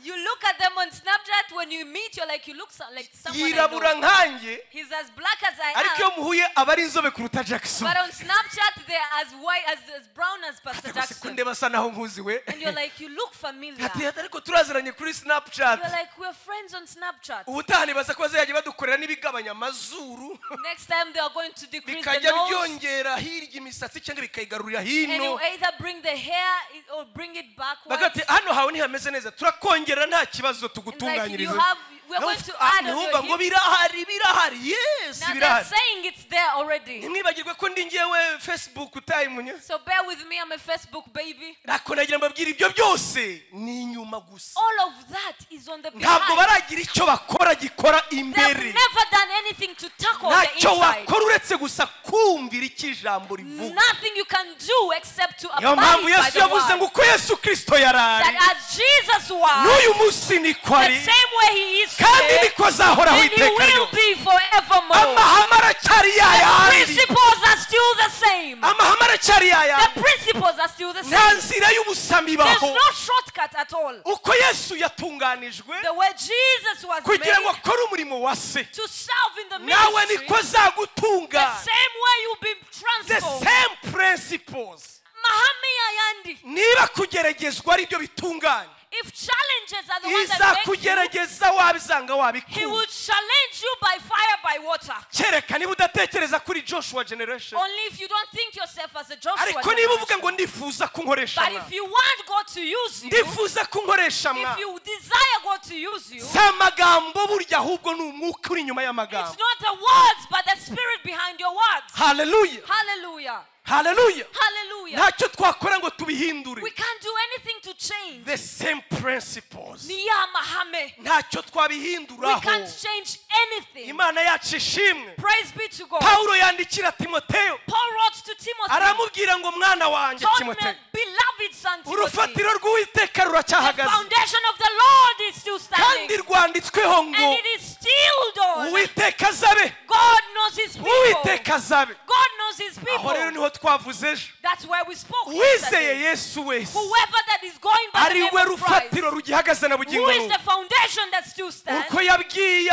You look at them on Snapchat, when you meet, you're like, you look like someone I Yirabura know. nkanjye, He's as black as I ariko iyo am. muhuye aba ari inzobe kuruta Jackson. But on Snapchat, they're as white, as brown as Pastor Ariko se ko Jackson. ndeba asa naho nkuzi we? And you're like, you look familiar. Ati ariko turaziranye kuri Snapchat. You're like, we're friends on Snapchat. Ubutaha nibaza ko bazajya badukorera n'ibigabanya amazuru, Next time they are going to decrease the bikajya nose. byongera hirya imisatsi cyangwa bikayigarurira And hino. you either bring the hair or bring it backwards. Bagati hano hawe ntihameze neza, turakongera nta kibazo, And like tugutunganyirize. you have, we're going to add on Ntiwumva your ngo hip. birahari, birahari, yes, Now they're birahari. saying it's there already. Ntimwibagirwe ko ndi ngewe Facebook utayimunye. So bear with me, I'm a Facebook baby. Ariko nagira mbabwire ibyo byose ni inyuma gusa. All of that is on the Ntabwo behind. baragira icyo bakora gikora They've imbere. never done anything to tackle the Ntacyo inside. wakora uretse gusa kumvira icyo ijambo rivuga. Nothing you can do except to Niyo mpamvu abide by Yesu the yavuze word. ngo uko Yesu Kirisito yari That ari, as Jesus was, n'uyu munsi niko the ari, same way he is kandi today, niko azahoraho and he iteka will ryose. be forevermore. Amahame aracyari The yayandi. principles are still the same. Amahame aracyari yayandi. The principles are still the Nta same. nzira y'ubusamo There's ibaho. no shortcut at all. Uko Yesu yatunganijwe The way Jesus was kugira ngo made akore umurimo wa se, to serve in the nawe ministry, niko azagutunganya. the same way you'll be The transformed. same principles. Mahame yayandi. Niba kugeragezwa ari byo bitunganya, If challenges are the ones that make you, izakugerageza wabizanga he wabikura. will challenge you by fire, by water. Kereka niba udatekereza kuri Joshua generation. Only if you don't think yourself as a Joshua Ariko niba uvuga generation. ngo ndifuza kunkoresha But mwa, if you want God to use you, ndifuza kunkoresha mwa, if you desire God to use you, si amagambo burya ahubwo ni umwuka uri inyuma y'amagambo. it's not the words but the spirit behind your words. Haleluya. Hallelujah. Haleluya. Hallelujah. Ntacyo twakora ngo tubihindure. We can't do anything to change. The same principles. Ni ya mahame. Ntacyo We twabihinduraho. can't change anything. Imana yacu ishimwe. Praise be to God. Pawulo yandikira Timoteyo Paul wrote to Timothy, aramubwira ngo mwana wanjye told me, Timoteyo, beloved son Timothy, urufatiro rw'Uwiteka the ruracyahagaze foundation of the Lord is still kandi standing, rwanditsweho ngo and it is still on. Uwiteka azabe, God knows his people. Uwiteka azabe. God knows his Aho rero people. niho twavuze ejo. That's where we spoke Uwizeye yesterday. Yesu wese Whoever that is going by the ari name we of Christ, rufatiro rugihagaze na bugingo who is n'ubu. the foundation that still stands, Uko yabwiye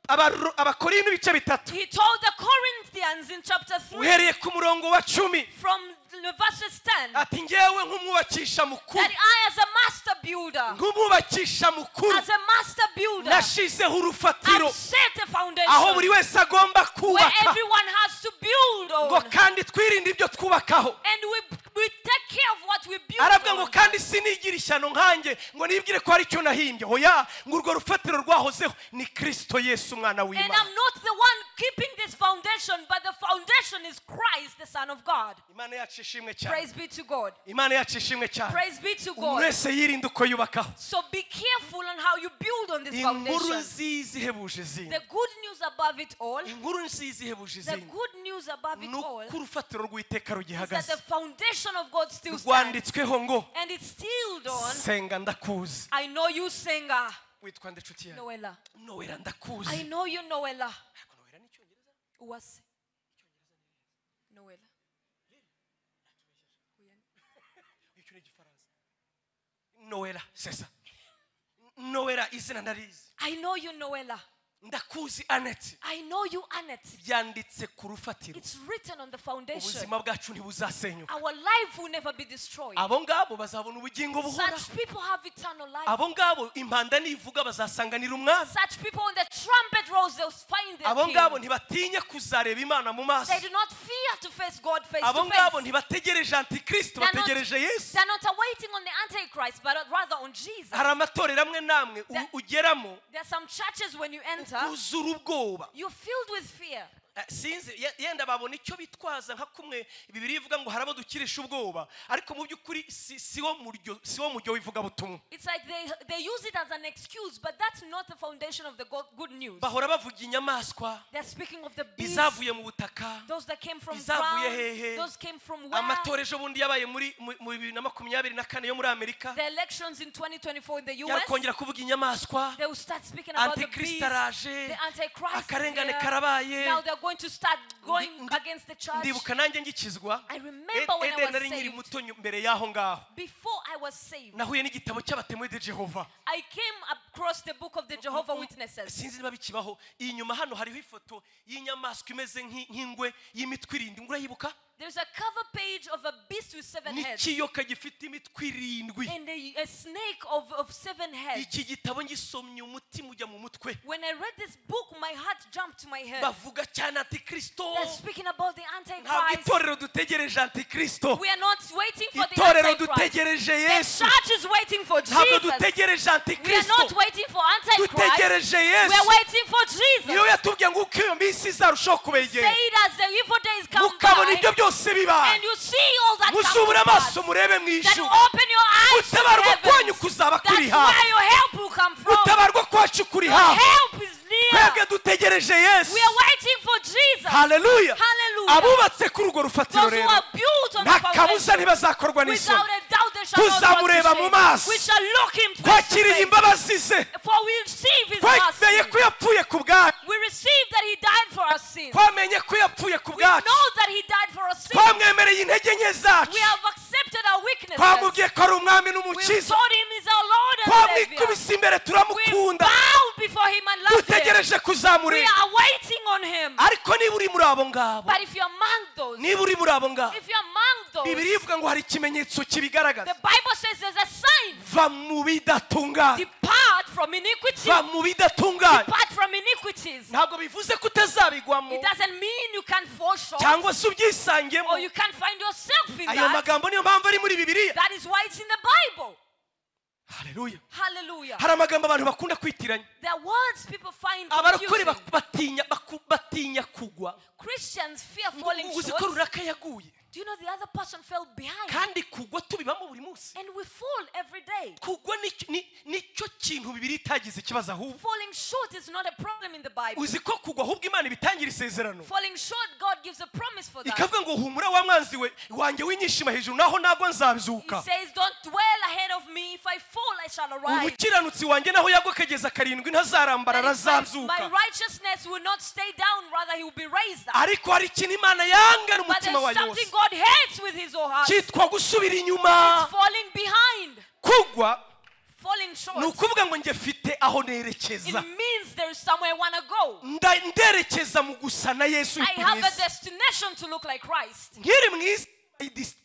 Abakorinto ibice bitatu, he told the Corinthians in chapter 3 uhereye ku murongo wa 10, from the verses 10, ati ngewe nk'umwubakisha mukuru, that I as a master builder, nk'umwubakisha mukuru as a master builder, nashizeho urufatiro I've set a aho buri foundation wese agomba where kubaka, everyone has to build ngo on. kandi twirinde ibyo twubakaho. And we take care of what we build Aravuga ngo on. kandi sinigira ishyano nkanjye ngo nibwire ko hari icyo nahimbye. Hoya, ngo urwo rufatiro rwahozeho ni Kristo Yesu umwana And w'Imana. I'm not the one keeping this foundation, but the foundation is Christ, the Son of God. Imana yacu ishimwe cyane. Praise be to God. Imana yacu ishimwe cyane. Praise be to Umuntu God. wese yirinde uko yubakaho. So be careful on how you build on this Inkuru foundation. nziza ihebuje izindi, The good news above it all, inkuru nziza ihebuje the izindi good news above it ni all uko urufatiro rw'Uwiteka is that rugihagaze, the foundation of God still stands. rwanditsweho ngo And it's still on. senga ndakuzi. I know you, singer. Witwa nde nshuti yanjye? Noella. Noella I ndakuzi. know you, Noella. Ariko Noella ni icyongereza? Uwase. Noella. Icyo ni igifaransa. Noella, c'est ça. Noella izina ndarizi. I know you, Noella. Ndakuzi Annette. I know you, Annette. Byanditse ku rufatiro. It's written on the foundation. Ubuzima bwacu ntibuzasenyuka. Our life will never be destroyed. Abo ngabo bazabona ubugingo buhoraho. Such people have eternal life. Abo ngabo impanda nivuga bazasanganira umwami. Such people when the trumpet rolls, they'll find their Abo ngabo king. ntibatinya kuzareba Imana mu maso. They do not fear to face God face Abo to ngabo face. ntibategereje antikristo, They're not, bategereje Yesu. they're not awaiting on the Antichrist, but rather on Jesus. Hari amatorero amwe n'amwe ugeramo There are some churches when you enter, uzura ubwoba. you're filled with fear. Sinzi yenda babona icyo bitwaza nka kumwe Bibiliya ivuga ngo hari abo dukirisha ubwoba, ariko mu by'ukuri si wo muryo w'ivugabutumwa. It's like they use it as an excuse, but that's not the foundation of the good news. Bahora bavuga inyamaswa They're speaking of the beasts, izavuye mu butaka, those that came from izavuye ground, hehe. those came from where. Amatora ejo bundi yabaye muri mu 2024 yo muri Amerika, The elections in 2024 in the US, yakongera kuvuga inyamaswa, they will start speaking about the Antikristo beast, araje, the Antichrist is akarengane here. karabaye. Now they're going to start going against the church. Ndibuka nanjye ngikizwa, I remember when I Eden was nari nkiri saved. muto mbere y'aho ngaho, Before I was saved, nahuye n'igitabo cy'abatemoye de Jehova. I came across the book of the Jehovah Witnesses. Sinzi niba bikibaho. Inyuma hano hariho ifoto y'inyamaswa imeze nk'ingwe y'imitwe irindwi, urayibuka? There's a cover page of a beast with 7 heads N'ikiyoka gifite imitwe irindwi. and a snake of 7 heads. Iki gitabo ngisomye umutima ujya mu mutwe. When I read this book, my heart jumped to my head. Bavuga cyane antikristo. They're speaking about the Ntabwo Antichrist. itorero dutegereje antikristo. We are not waiting for the Itorero Antichrist. dutegereje The Yesu. church is waiting for Ntabwo Jesus. dutegereje We are antikristo, not waiting for Antichrist. dutegereje We are Yesu. waiting for Jesus. Niyo yatubwiye ngo uko iyo minsi izarushaho kubegera, Say it as the evil days come mukabona by, ibyo byose bibaye, and you see all that come muzubure to amaso pass. murebe mu Then ijuru. open your eyes to the Gutabarwa kwanyu heavens. kuzaba kuri That's hafi. where your help will come from. Gutabarwa kwacu kuri Your hafi. help is near. Twebwe dutegereje Yesu. We are waiting for Jesus. Haleluya. Hallelujah. Abubatse kuri urwo rufatiro Those who rero, are built on the nta kabuza foundation, ntibazakorwa n'isoni. without a doubt they shall not Tuzamureba run to mu shame. maso. We shall look him face to Twakiriye face. imbabazi ze, For we receive his twemeye mercy. ko yapfuye ku bwacu, We receive that he died for our sins. twamenye ko yapfuye ku We bwacu, know that he died for our sins. twamwemereye intege nke zacu, We have accepted our weaknesses. twamubwiye ko ari umwami We've n'umukiza, told him he's our Lord and Savior. twamwikubise imbere We turamukunda, bow before him and love him. Dutegereje We kuzamureba. are waiting on him. Ariko niba uri muri abo ngabo, But if you're among those, niba uri muri abo ngabo, if you're among those, Bibiliya ivuga ngo hari ikimenyetso kibigaragaza. the Bible says there's a sign. Va mu bidatunganye. Depart from iniquity. Va mu bidatunganye. Depart from iniquities. Ntabwo bivuze ko utazabigwamo It doesn't mean you can't fall short cyangwa se ubyisangemo. or you can't find yourself in Ayo that. magambo niyo mpamvu ari muri Bibiliya. That is why it's in the Bible. Haleluya. Hallelujah. Hari amagambo abantu bakunda kwitiranya. There are words people find Abarokore confusing. batinya kugwa. Christians fear falling Uzi ko short. runaka yaguye. Do you know the other person fell behind? Kandi kugwa tubibamo buri munsi. And we fall every day. Kugwa nicyo kintu Bibiliya itagize ikibazo ahubwo. Falling short is not a problem in the Bible. Uzi ko kugwa ahubwo Imana ibitangira isezerano. Falling short, God gives a promise for that. Ikavuga ngo humura wa mwanzi we wanjye winyishima hejuru naho nagwa He nzabyuka. says, don't dwell ahead of me. If I fall, I shall arise. Umukiranutsi wanjye naho yagwa akageza karindwi ntazarambara That is, my arazabyuka. righteousness will not stay down, rather he will be raised up. Ariko hari ikintu Imana yanga But n'umutima there's wayo something wose. God hates with his whole heart. Cyitwa gusubira inyuma. It's falling behind. Kugwa Falling short. ni ukuvuga ngo njye mfite aho nerekeza. It means there is somewhere I want to go. Nderekeza mu gusa na Yesu I have a mwiza. destination to look like Christ. Nkiri mwiza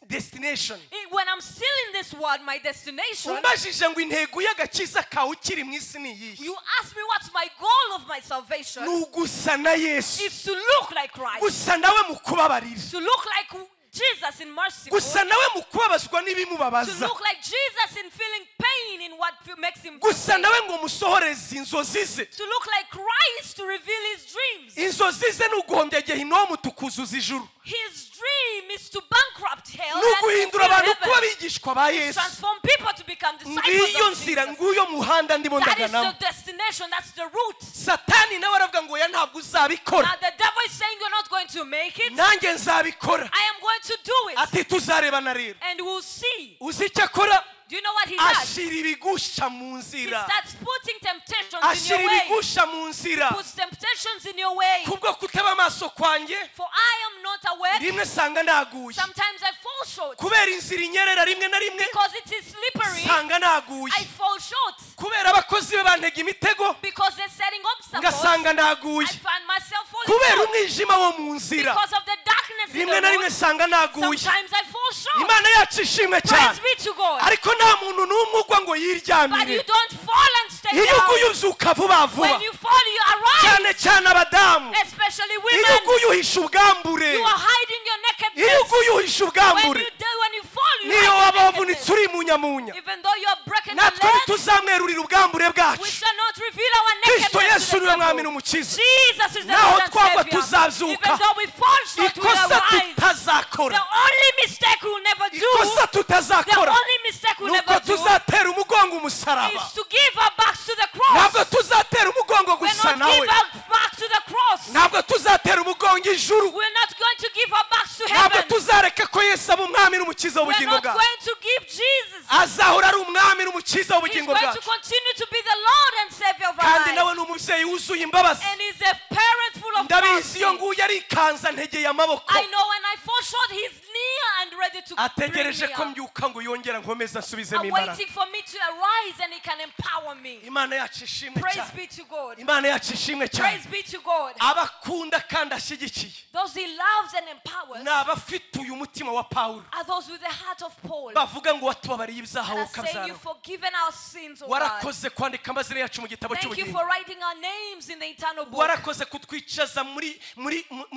destination. When I'm still in this world, my destination. Umbajije ngo intego y'agakiza kawe ukiri mu isi ni iyihe? You ask me what's my goal of my salvation. Ni ugusa na Yesu. It's to look like Christ. Gusa nawe mu kubabarira. To look like Jesus in mercy. Gusa nawe mu kubabazwa To n'ibimubabaza. look like Jesus in feeling pain in what makes him feel Gusa pain. nawe ngo musohoreze inzozi ze. To look like Christ to reveal his dreams. Inzozi ze ni uguhombya gehinomu tukuzuza ijuru. His dream is to bankrupt hell Ni and uguhindura fulfill abantu kuba heaven. abigishwa ba Yesu. Transform people to become disciples Ngiyo of nzira, Jesus. nguyo muhanda ndimo That is ndaganamo. the destination, that's the route. Satani nawe aravuga ngo oya ntabwo uzabikora. Now the devil is saying you're not going to make it. Nanjye nzabikora. I am going to do it. Ati tuzarebana rero. And we'll see. Uzi icyo akora? Do you know what he does? Ashira ibigusha mu He nzira. starts putting temptations in Ashira your way. ibigusha mu nzira. Puts temptations in your way. Kubwo kutaba amaso kwanjye, For I am not aware. rimwe sanga naguye. Sometimes I fall short. Kubera inzira inyerera rimwe na rimwe, Because it is slippery, sanga naguye. I fall short. Kubera abakozi be bantega imitego, Because they're setting obstacles, ngasanga naguye. I find myself falling Kubera short. umwijima wo mu nzira, Because of the darkness in rimwe the na rimwe road, sanga naguye. sometimes I fall short. Imana yacu ishimwe cyane. Praise be to God. Ariko nta muntu n'umwe ugwa ngo But you yiryamire. don't fall and stay Iyo down. uguye ubyuka vuba vuba. When you fall, you arise. Cyane cyane abadamu. Especially Iyo women. uguye uhisha ubwambure. You are hiding your Iyo nakedness. uguye uhisha When ubwambure. you fall, you Niyo hide waba your wavunitse nakedness. uri munyamunya. Even though you are broken the Natwe leg, ntituzamwerurira ubwambure we bwacu. shall not reveal our Kristo nakedness Yesu to the niwe mwami devil. n'umukiza. Jesus is the Naho Lord and twagwa Savior. tuzabyuka. Even though we fall short, we will Ikosa arise. tutazakora. The only mistake we'll never do, Ikosa the tutazakora only mistake we'll nuko never do tuzatera umugongo umusaraba. is to give our backs to the cross. Ntabwo tuzatera umugongo We're gusa not nawe. give our back to the cross. Ntabwo tuzatera umugongo ijuru. We're not going to give our backs to Ntabwo heaven. tuzareka ko Yesu aba umwami n'umukiza We're w'ubugingo not bwacu. going to give Jesus. Azahora ari umwami n'umukiza He's w'ubugingo going to bwacu. continue to be the Lord and Savior of our Kandi nawe lives. ni umubyeyi wuzuye imbabazi. And he's a parent full of Ndabizi iyo mercy. nguye arikanza ntegeye amaboko. I know when I fall short, he's near and ready to bring Ategereje me ko up. mbyuka ngo yongera nkomeze ansubizemo imbaraga. Waiting for me to arise and he can empower me. Imana yacu ishimwe Praise cyane. be to God. Imana yacu ishimwe cyane. Praise be to God. Abakunda kandi ashyigikiye Those he loves and empowers ni abafite uyu mutima wa Pawulo. are those with the heart of Paul. Bavuga ngo watubabariye ibyaha That are saying ukabyara. you've forgiven our sins, O God. Warakoze kwandika amazina yacu mu gitabo Thank you cy'ubugingo. for writing our names in the eternal book. Warakoze kutwicaza muri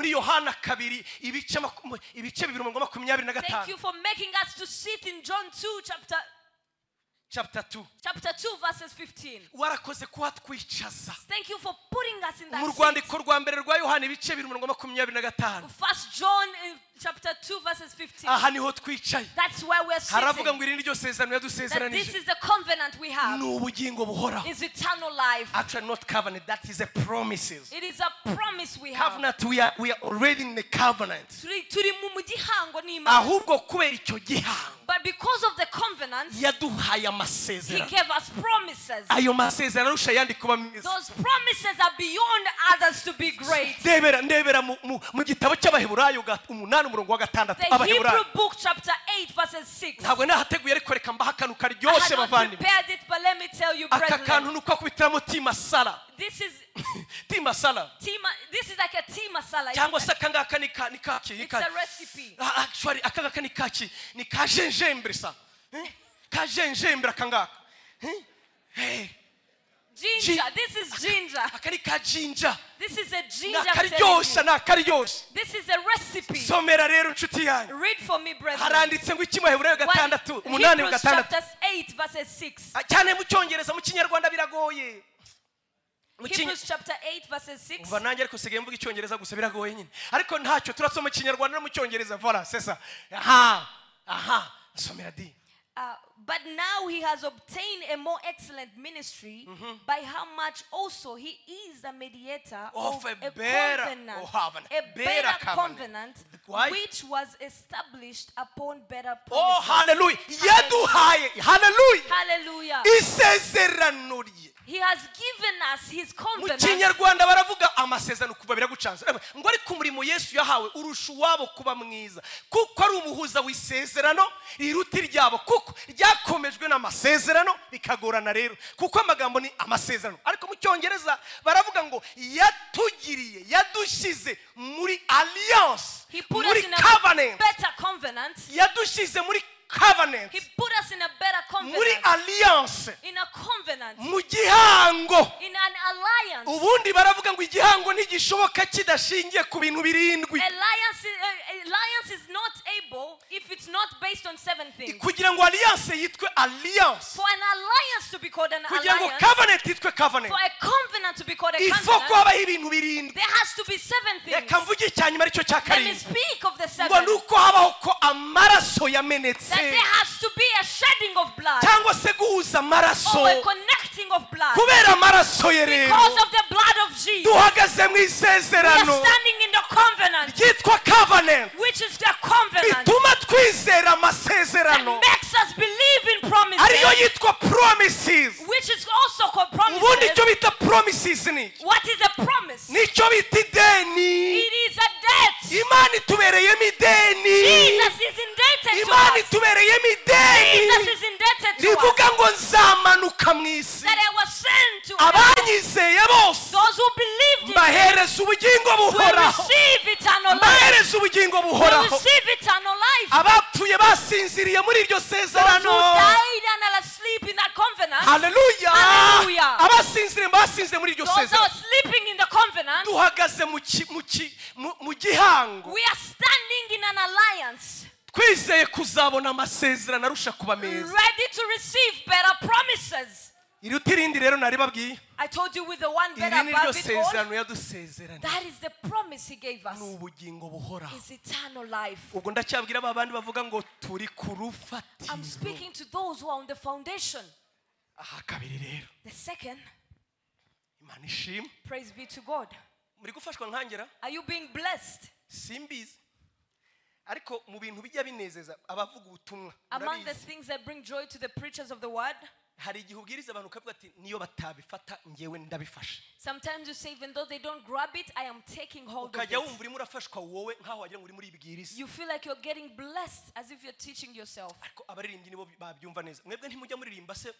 Yohana 2 ibice 2:25. Thank you for making us to sit in John 2 chapter 2. chapter 2 verses 15. Warakoze kuhatwicaza. Thank you for putting us in Mu that seat. rwandiko rwa mbere rwa Yohana ibice 2:25. First John chapter 2 verses 15. Aha niho twicaye. That's where we're Haravuga sitting. ngo iri ni ryo sezerano That this yadusezeranije. is the covenant we have. Ni ubugingo buhoraho. Is eternal life. Actually not covenant, that is a promises. It is a promise we have. Covenant, we are already in the covenant. Turi mu gihango n'Imana. Ahubwo kubera icyo gihango. But because of the covenant, yaduhaye he amasezerano. Gave us promises. Ayo masezerano arusha ayandi kuba meza. Those promises are beyond others to be great. Ndebera ndebera mu- mu- mu gitabo cy'Abaheburayo ga- 8 umurongo wa 6 The Abaheburayo. Hebrew book, chapter 8, verses 6. Ntabwo nahateguye ariko reka mbahe akantu I karyoshye had not bavandimwe. Prepared it, but let me tell you, Aka brethren. kantu ni uko akubitiramo tea masala. This is Tea masala. Tea, this is like a tea masala. Cyangwa se aka ngaka ni ka ni kaki ni It's ka a recipe. Ah, actually aka ngaka ni kaki ni ka gingembre sa. Eh? Ka gingembre aka ngaka. Eh? Eh, Ginger. This is ginger. Aka ni ka ginger. This is a Ni ginger. I'm telling akaryoshya you. ni akaryoshya. This is a recipe. Somera rero inshuti yanjye. Read for me, brethren. Haranditse ngo iki mu Baheburayo What- 6 8 Hebrews 6. Chapter 8, verses 6. Ah, cyane mu Cyongereza mu Kinyarwanda biragoye. Mu Kinya- Hebrews chapter 8, verses 6. Umva nanjye ariko sigaye mvuga Icyongereza gusa biragoye nyine ariko ntacyo turasoma Ikinyarwanda no mu Cyongereza voilà c'est ça aha aha somera di. But now he has obtained a more excellent ministry, by how much also he is a mediator Of of, a a better- covenant, oh, covenant. A Better better covenant. Covenant, Why? Which was established upon better Oh promises. Hallelujah yaduhaye hallelujah Hallelujah. Isezerano rye. He has given us his Mu covenant. Kinyarwanda baravuga amasezerano kuva biragucanze ngo ariko umurimo Yesu yahawe urusha uwabo kuba mwiza kuko ari umuhuza w'isezerano riruta iryabo kuko ryakomejwe n'amasezerano bikagorana rero kuko amagambo ni amasezerano ariko mu Cyongereza baravuga ngo yatugiriye yadushyize muri alliance He put muri us in a covenant better covenant. Yadushyize muri covenant He put us in a better muri covenant. Alliance In a covenant. Mu gihango. In an alliance. Ubundi baravuga ngo igihango ntigishoboka kidashingiye ku bintu birindwi. Alliance is not able if it's not based on seven things. Kugira ngo alliance yitwe alliance For an alliance to be called an kugira ngo alliance, covenant yitwe covenant for a covenant to be called a ifo ko covenant, habaho ibintu birindwi. There has to be seven things. Reka mvuge icya nyuma aricyo cya Let me karindwi speak of the ngo seven. ni uko habaho ko amaraso yamenetse That there has to be a shedding of blood cyangwa se guhuza amaraso or a connecting of blood. Kubera amaraso ye rero Because of the blood of Jesus, duhagaze mu we are isezerano standing in the covenant, ryitwa covenant which is the covenant bituma twizera that amasezerano makes us believe in ariyo promises, yitwa promises. Which is also called Ubundi promises. icyo bita promises ni iki? What is a promise? Nicyo bita ideni. It is a debt. Imana itubereyemo ideni. Jesus is indebted to Imana us. itubereyemo ideni Jesus is indebted to us. rivuga ngo nzamanuka mu isi That I was sent to earth. Abanyizeye bose Those who believed in me mbahereza ubugingo will buhoraho receive eternal life. mbahereza ubugingo Will buhoraho. receive eternal life. Abapfuye basinziriye muri iryo Those who sezerano died and are asleep in that covenant. Haleluya Hallelujah. abasinziriye basinziriye muri iryo Those who sezerano are sleeping in the covenant. duhagaze mu ki- mu ki- mu- mu gihango We are standing in an alliance, twizeye kuzabona amasezerano arusha kuba meza ready to receive better promises. Iruta irindi rero naribabwiye. I told you with the one better Iri ni ryo above it all. sezerano yadusezeraniye. That is the promise he gave us. Ni ubugingo buhoraho. Is eternal life. Ubwo ndacyabwira ba bandi bavuga ngo turi ku I'm rufatiro. Speaking to those who are on the foundation. Aha kabiri rero The second, Imana ishimwe. Praise be to God. Muri gufashwa nkangera. Are you being blessed? Simbizi ariko mu bintu bijya binezeza abavuga ubutumwa Among the murabizi. Things that bring joy to the preachers of the word, hari igihe ubwiriza abantu ukavuga ati niyo batabifata ngewe ndabifashe. Sometimes you say, even though they don't grab it, I am taking hold of Ukajya it. Wumva urimo urafashwa wowe nkaho wagira ngo urimo uribwiriza. You feel like you're getting blessed as if you're teaching yourself. Ariko abaririmbyi nibo babyumva neza mwebwe ntimujya muririmba se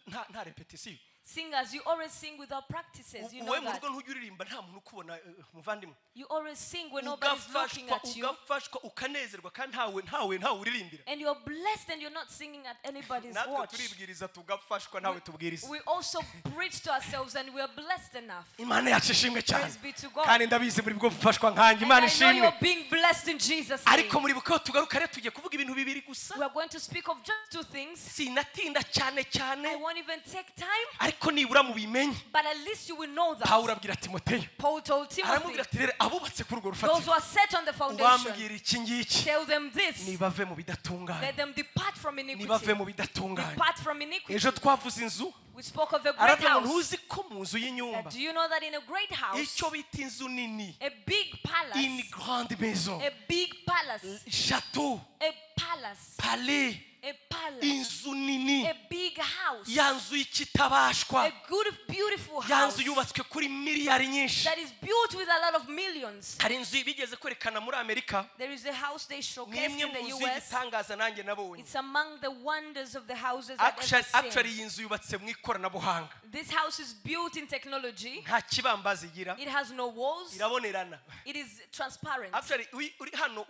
nta nta repetition. Singers, you always sing without practices. You know Wowe mu that. Rugo ntujya uririmba nta muntu ukubona eh, muvandimwe. You always sing when nobody's looking Ugafashwa at you. Ugafashwa ukanezerwa kandi ntawe ntawe ntawe uririmbira. And you're blessed and you're not singing at anybody's Natwe watch. turibwiriza tugafashwa ntawe tubwiriza. We also preach to ourselves and we are blessed enough. Imana yacu ishimwe cyane. Praise be to God. Kandi ndabizi muri bwo gufashwa nkanjye And Imana I know ishimwe. You're being blessed in Jesus' name. Ariko muribuka ko tugaruka rero tugiye kuvuga ibintu bibiri gusa. We are going to speak of just two things. Sinatinda cyane cyane I won't even take time, ariko nibura mubimenye. But at least you will know that. Pawulo abwira Timoteyo Paul told Timothy, aramubwira ati rero abubatse kuri urwo those rufatiro who are set on the foundation, ubambwira iki ngiki tell them this. nibave mu bidatunganye Let them depart from nibave iniquity. mu bidatunganye. Depart from iniquity. Ejo twavuze inzu We spoke of a great aravuga ngo house. ntuzi ko mu nzu y'inyumba That do you know that in a great house, icyo bita inzu nini a big une palace, grande maison a big palace, château a palace, palais a A palace. Inzu nini. A big house. Ya nzu y'ikitabashwa. A good, beautiful Ya nzu house. yubatswe kuri miliyari nyinshi. That is built with a lot of millions. Hari inzu bigeze kwerekana muri Amerika. There is a house they Ni showcased imwe in the mu nzu US. y'igitangaza nanjye nabonye. It's among the wonders of the houses I've ever Actually seen. iyi nzu yubatse mu ikoranabuhanga. This house is built in technology. Nta kibambazi igira. It has no walls. Irabonerana. It is transparent. Actually uri hano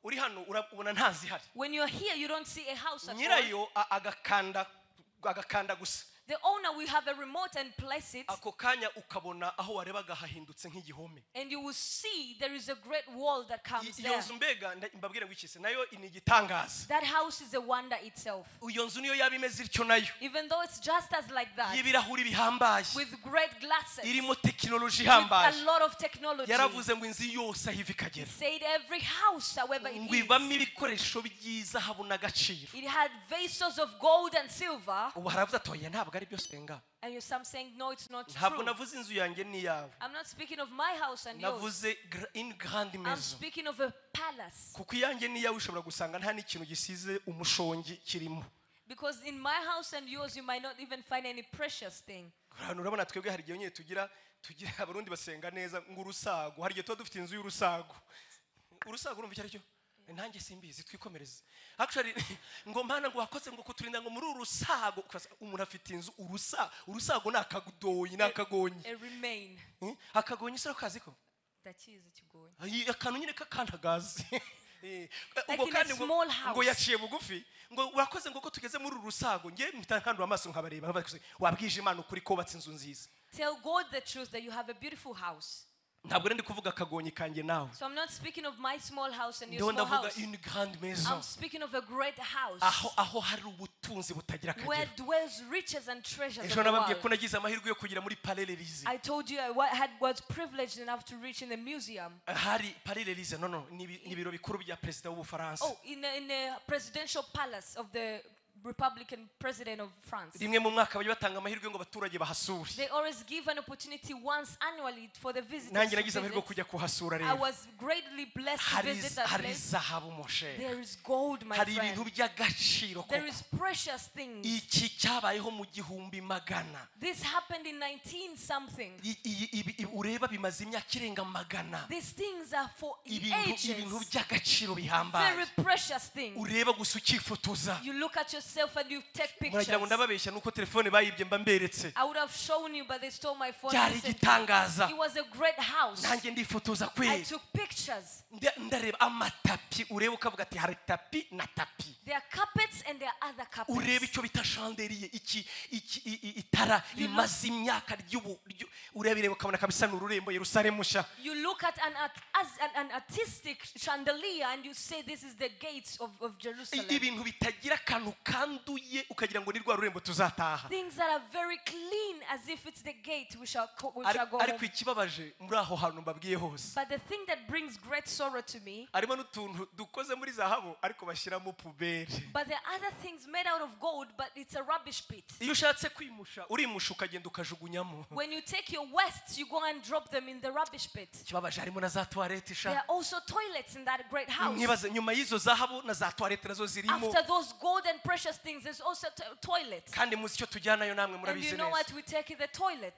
uri hano urabona nta zihari. When you're here, you don't see a house at all. Nyirayo agakanda gusa. The owner will have a remote and place it. Ako kanya ukabona aho warebaga hahindutse nk'igihome. And you will see there is a great wall that comes Iyo there. nzu mbega mbabwire ngo ikise nayo ni igitangaza. That house is a wonder itself. Iyo nzu niyo yaba imeze ityo nayo. Even though it's just as like that. Y'ibirahuri bihambaye. With great glasses. Irimo technology With ihambaye. a lot of technology. Yaravuze ngo inzu yose aho iva ikagera. Said every house, however it Ngo ibamo is. ibikoresho by'izahabu n'agaciro. It had vessels of gold and silver. Ubu haravuze ati oya ntabwo ari byo senga. And you're some saying, no, it's not Ntabwo true. navuze inzu yanjye n'iyawe. I'm not speaking of my house and yours. Navuze une grande I'm maison. speaking of a palace. Kuko iyanjye n'iyawe ushobora gusanga nta n'ikintu gisize umushongi kirimo. Because in my house and yours, you might not even find any precious thing. Hano urabona twebwe hari igihe nyine tugira abarundi basenga neza ngo urusago. Hari igihe tuba dufite inzu y'urusago. Urusago urumva icyo ari cyo? Nanjye simbizi twikomereze. Actually ngo mana ngo wakoze ngo kuturinda ngo muri urusago. Umuntu afite inzu urusago ni akagoyi n'akagonyi. A remain. Akagonyi se ukazi ko? Ndakizi ikigonyi. Akantu nyine kakantagazi. Like in a small house. Ngo yaciye bugufi ngo urakoze ngo ko tugeze muri urusago nge mpita nkandura amaso nkabareba nkabaza wabwije Imana ukuri ko wubatse inzu nziza. Tell God the truth that you have a beautiful house. Ntabwo ndi kuvuga akagonyi kanjye nawe. So I'm not speaking of my small house and your small ndavuga house. une grande maison. I'm speaking of a great house. Aho hari ubutunzi butagira akagero. Where dwells riches and treasures of Ejo the nababwiye ko world. nagize amahirwe yo kugera muri Palais l'Elysée. I told you I was privileged enough to reach in the museum. Hari Palais l'Elysée no ni ibiro bikuru bya president w'Ubufaransa. Oh, in a presidential palace of the Republican president of France. Rimwe mu mwaka bajya batanga amahirwe ngo abaturage bahasure. They always give an opportunity once annually for the visitors. Nanjye nagize amahirwe kujya kuhasura rero. I was greatly blessed to visit that Hari place. zahabu moshe. There is gold, my Hari friend. ibintu by'agaciro koko. There is precious things. Iki cyabayeho mu 1900. This happened in 19 something. Ureba bimaze imyaka irenga magana. These things are for ages. Ibintu by'agaciro bihambaye. Very precious things. Ureba gusa ukifotoza. You look at yourself and you take pictures. Muragira ngo ndababeshya nuko telefone bayibye mba mberetse. I would have shown you, but they stole my phone. Byari igitangaza. It was a great house. Nanjye ndifotoza kweli. I took pictures. Ndareba amatapi ureba ukavuga ati hari tapi na tapi. There are carpets and there are other carpets. Ureba icyo bita chandelier iki itara rimaze imyaka ry'ubu ureba ukabona kabisa n'ururembo Yerusalemu nshya. You look at an artistic chandelier and you say this is the gates of Jerusalem. Ibintu bitagira akantu kanduye ukagira ngo ni rwa rurembo tuzataha. Things that are very clean as if it's the gate we shall go home. Ariko ikibabaje muri aho hantu mbabwiye hose. But the thing that brings great sorrow to me. Harimo n'utuntu dukoze muri zahabu ariko bashyiramo pubere. But there are other things made out of gold, but it's a rubbish pit. Iyo ushatse kwimusha urimusha ukagenda ukajugunyamo. When you take your wastes, you go and drop them in the rubbish pit. Ikibabaje harimo na za toilette sha. There are also toilets in that great house. Mwibaze nyuma y'izo zahabu na za toilette nazo zirimo. After those gold and precious things, there's also toilets. Kandi muzi icyo tujyanayo namwe murabizi And you know neza. what we take in the toilet?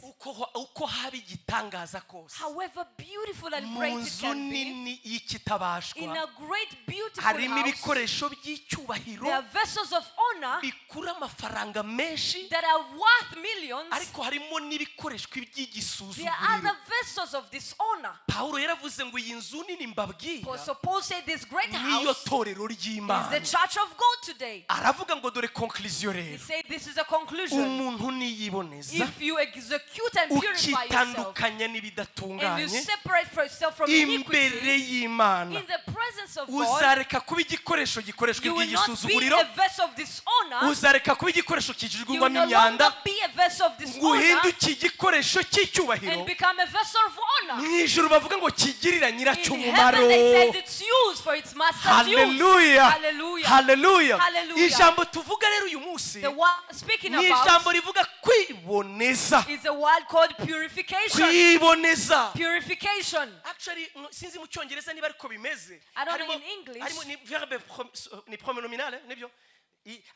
Uko haba igitangaza kose. However beautiful and great it can be. Mu nzu nini y'ikitabashwa. In a great beautiful harimo house. Ibikoresho by'icyubahiro. There are vessels of honor. Bikura amafaranga menshi. That are worth millions. Ariko harimo n'ibikoresho by'igisuzuguriro. There are other vessels of dishonor. Paulo yaravuze ngo iyi nzu nini mbabwira. So Paul said this great house. Niyo torero ry'Imana. Is the church of God today. Aravuga ngo dore conclusion rero. He said this is a conclusion. Umuntu niyiboneza. If you execute and purify yourself. Ukitandukanya n'ibidatunganye. And you separate yourself from iniquity. Imbere y'Imana. In the presence of God. Uzareka kuba igikoresho gikoreshwa You will not be iby'igisuzuguriro. a vessel of dishonor. Uzareka kuba igikoresho kijugunywa You will no imyanda. longer be a vessel of dishonor. Nguhinduke igikoresho cy'icyubahiro. And become a vessel of honor. Mu ijuru bavuga ngo kigirira nyiracyo In umumaro. heaven they said it's used for its master's use. Hallelujah. Hallelujah. Hallelujah. Hallelujah. Ijambo tuvuga rero uyu munsi. The one speaking Ni about ijambo rivuga kwiboneza. is a word called purification. Kwiboneza. Purification. Actually sinzi mu cyongereza niba ariko bimeze. I don't know in English. Harimo ni verbe ni pronominal nibyo.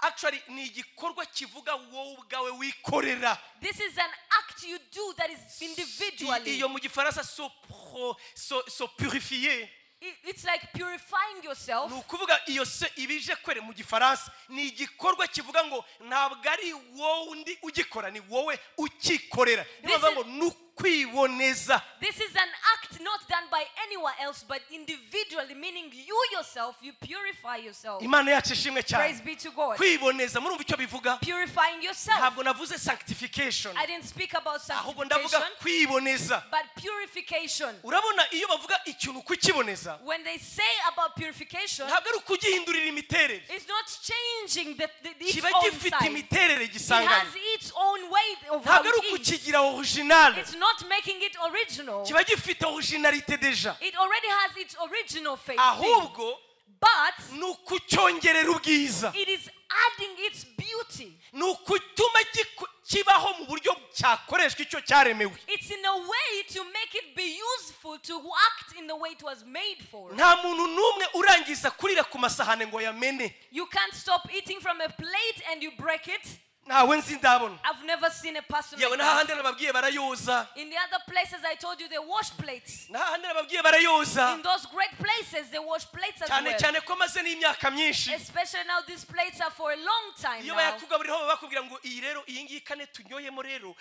Actually ni igikorwa kivuga wowe ubwawe wikorera. This is an act you do that is individually. Iyo mu gifaransa so purifier. It's like purifying yourself. Ni ukuvuga iyo se ibije kwere mu gifaransa ni igikorwa kivuga ngo ntabwo ari wowe undi ugikora, ni wowe ukikorera. Niyo bavuga ngo ni ukwiboneza. This is an act not done by anyone else but individually, meaning you yourself, you purify yourself. Imana yacu ishimwe cyane. Praise be to God. Kwiboneza, murumva icyo bivuga? Purifying yourself. Ntabwo navuze sanctification. I didn't speak about ahubwo ndavuga sanctification, kwiboneza. but purification. Urabona iyo bavuga ikintu kukiboneza, When they say about purification, ntabwo ari ukugihindurira imiterere. it's not changing the its kiba own gifite side. imiterere It gisanganywe. has its own way of how Ntabwo ari it is. ukukigira original. It's not making it original. Kiba gifite originalité deja. It already has its original faith. Ahubwo But ni ukucyongerera ubwiza. it is adding its beauty. Ni ukutuma kibaho mu buryo cyakoreshwa icyo cyaremewe. It's in a way to make it be useful to act in the way it was made for. Nta muntu n'umwe urangiza kurira ku masahane ngo yamene. You can't stop eating from a plate and you break it. Ntawe nzi ndabona. I've never seen a person Yewe like that. n'ahandi nababwiye barayoza. In the other places I told you they wash plates. N'ahandi nababwiye barayoza. In those great places they wash plates as Cyane well. cyane ko maze n'imyaka myinshi. Especially now these plates are for a long time Iyo now. bayakugaburiraho baba bakubwira ngo iyi rero iyi ngiyi kane tunyoyemo rero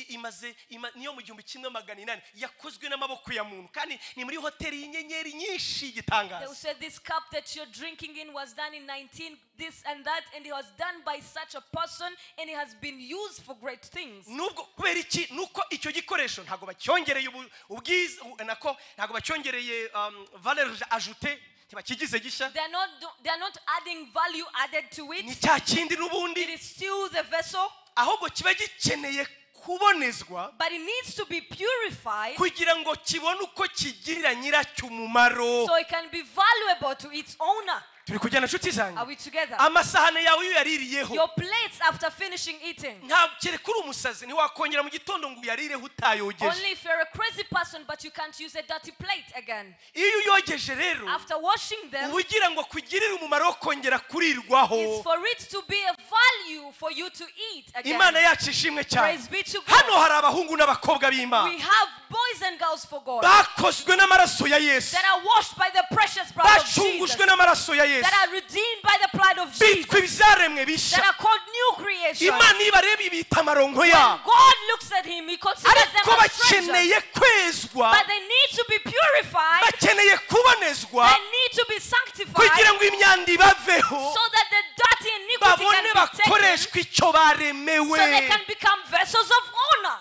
imaze niyo mu 1800 yakozwe n'amaboko ya muntu kandi ni muri hoteli y'inyenyeri nyinshi igitangaza. They said this cup that you're drinking in was done in 19 this and that, and it was done by such a person, and it has been used for great things. Nubwo kubera iki nuko icyo gikoresho ntago bacyongereye ubwiza nako ntago bacyongereye valeur ajoutée, ntibakigize gishya. They are not adding value added to it. Ni cya kindi n'ubundi. It is still the vessel. Ahubwo kiba gikeneye kubonezwa, but it needs to be purified, kugira ngo kibone uko kigirira nyiracyo umumaro, so it can be valuable to its owner. Turi kujyana nshuti zanjye. Are we together? Amasahane yawe iyo yaririyeho, your plates after finishing eating, nta kereka uri umusazi ntiwakongera mu gitondo ngo uyarireho utayogeje. Only if you're a crazy person, but you can't use a dirty plate again. Iyo uyogeje rero, after washing them, ugira ngo kugirire umumaro wo kongera kurirwaho. It's for it to be a value for you to eat again. Imana yacu ishimwe cyane. Praise be to God. Hano hari abahungu n'abakobwa b'Imana. We have boys and girls for God. Bakozwe n'amaraso ya Yesu. That are washed by the precious blood of Jesus. Bacungujwe n'amaraso ya Yesu. That are redeemed by the blood of Jesus. Bitwa ibyaremwe bishya. That are called new creation. Imana ibareba ibita amaronko yabo. When God looks at him, he considers them Ariko as treasures. bakeneye kwezwa. But they need to be purified. Bakeneye kubonezwa. They need to be sanctified. Kugira ngo imyanda ibaveho. So that the dirty iniquity can be taken. Bakoreshwe icyo baremewe. So they can become vessels of honor.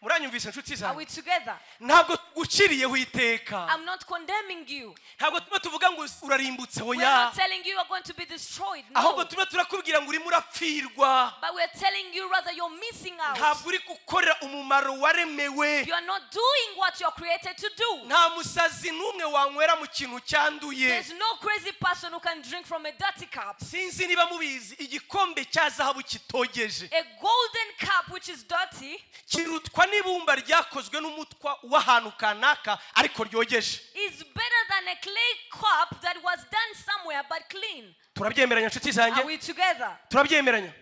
Muranyumvise nshuti zanjye? Are we together? Ntabwo guciriyeho iteka. I'm not condemning you. Ntabwo tuba tuvuga ngo urarimbutse We oya. are not telling you you are going to be destroyed. No. Ahubwo tuba turakubwira ngo urimo urapfirwa. But we are telling you rather you're missing out. Ntabwo uri gukorera umumaro waremewe. You are not doing what you're created to do. Nta musazi n'umwe wanywera mu kintu cyanduye. There's no crazy person who can drink from a dirty cup. Sinzi niba mubizi igikombe cya zahabu kitogeje. A golden cup which is dirty. Kirutwa n'ibumba ryakozwe n'umutwa w'ahantu kanaka ariko ryogeje. Is better than a clay cup that was done somewhere but clean. Turabyemeranya nshuti zanjye? Are we together? Turabyemeranya.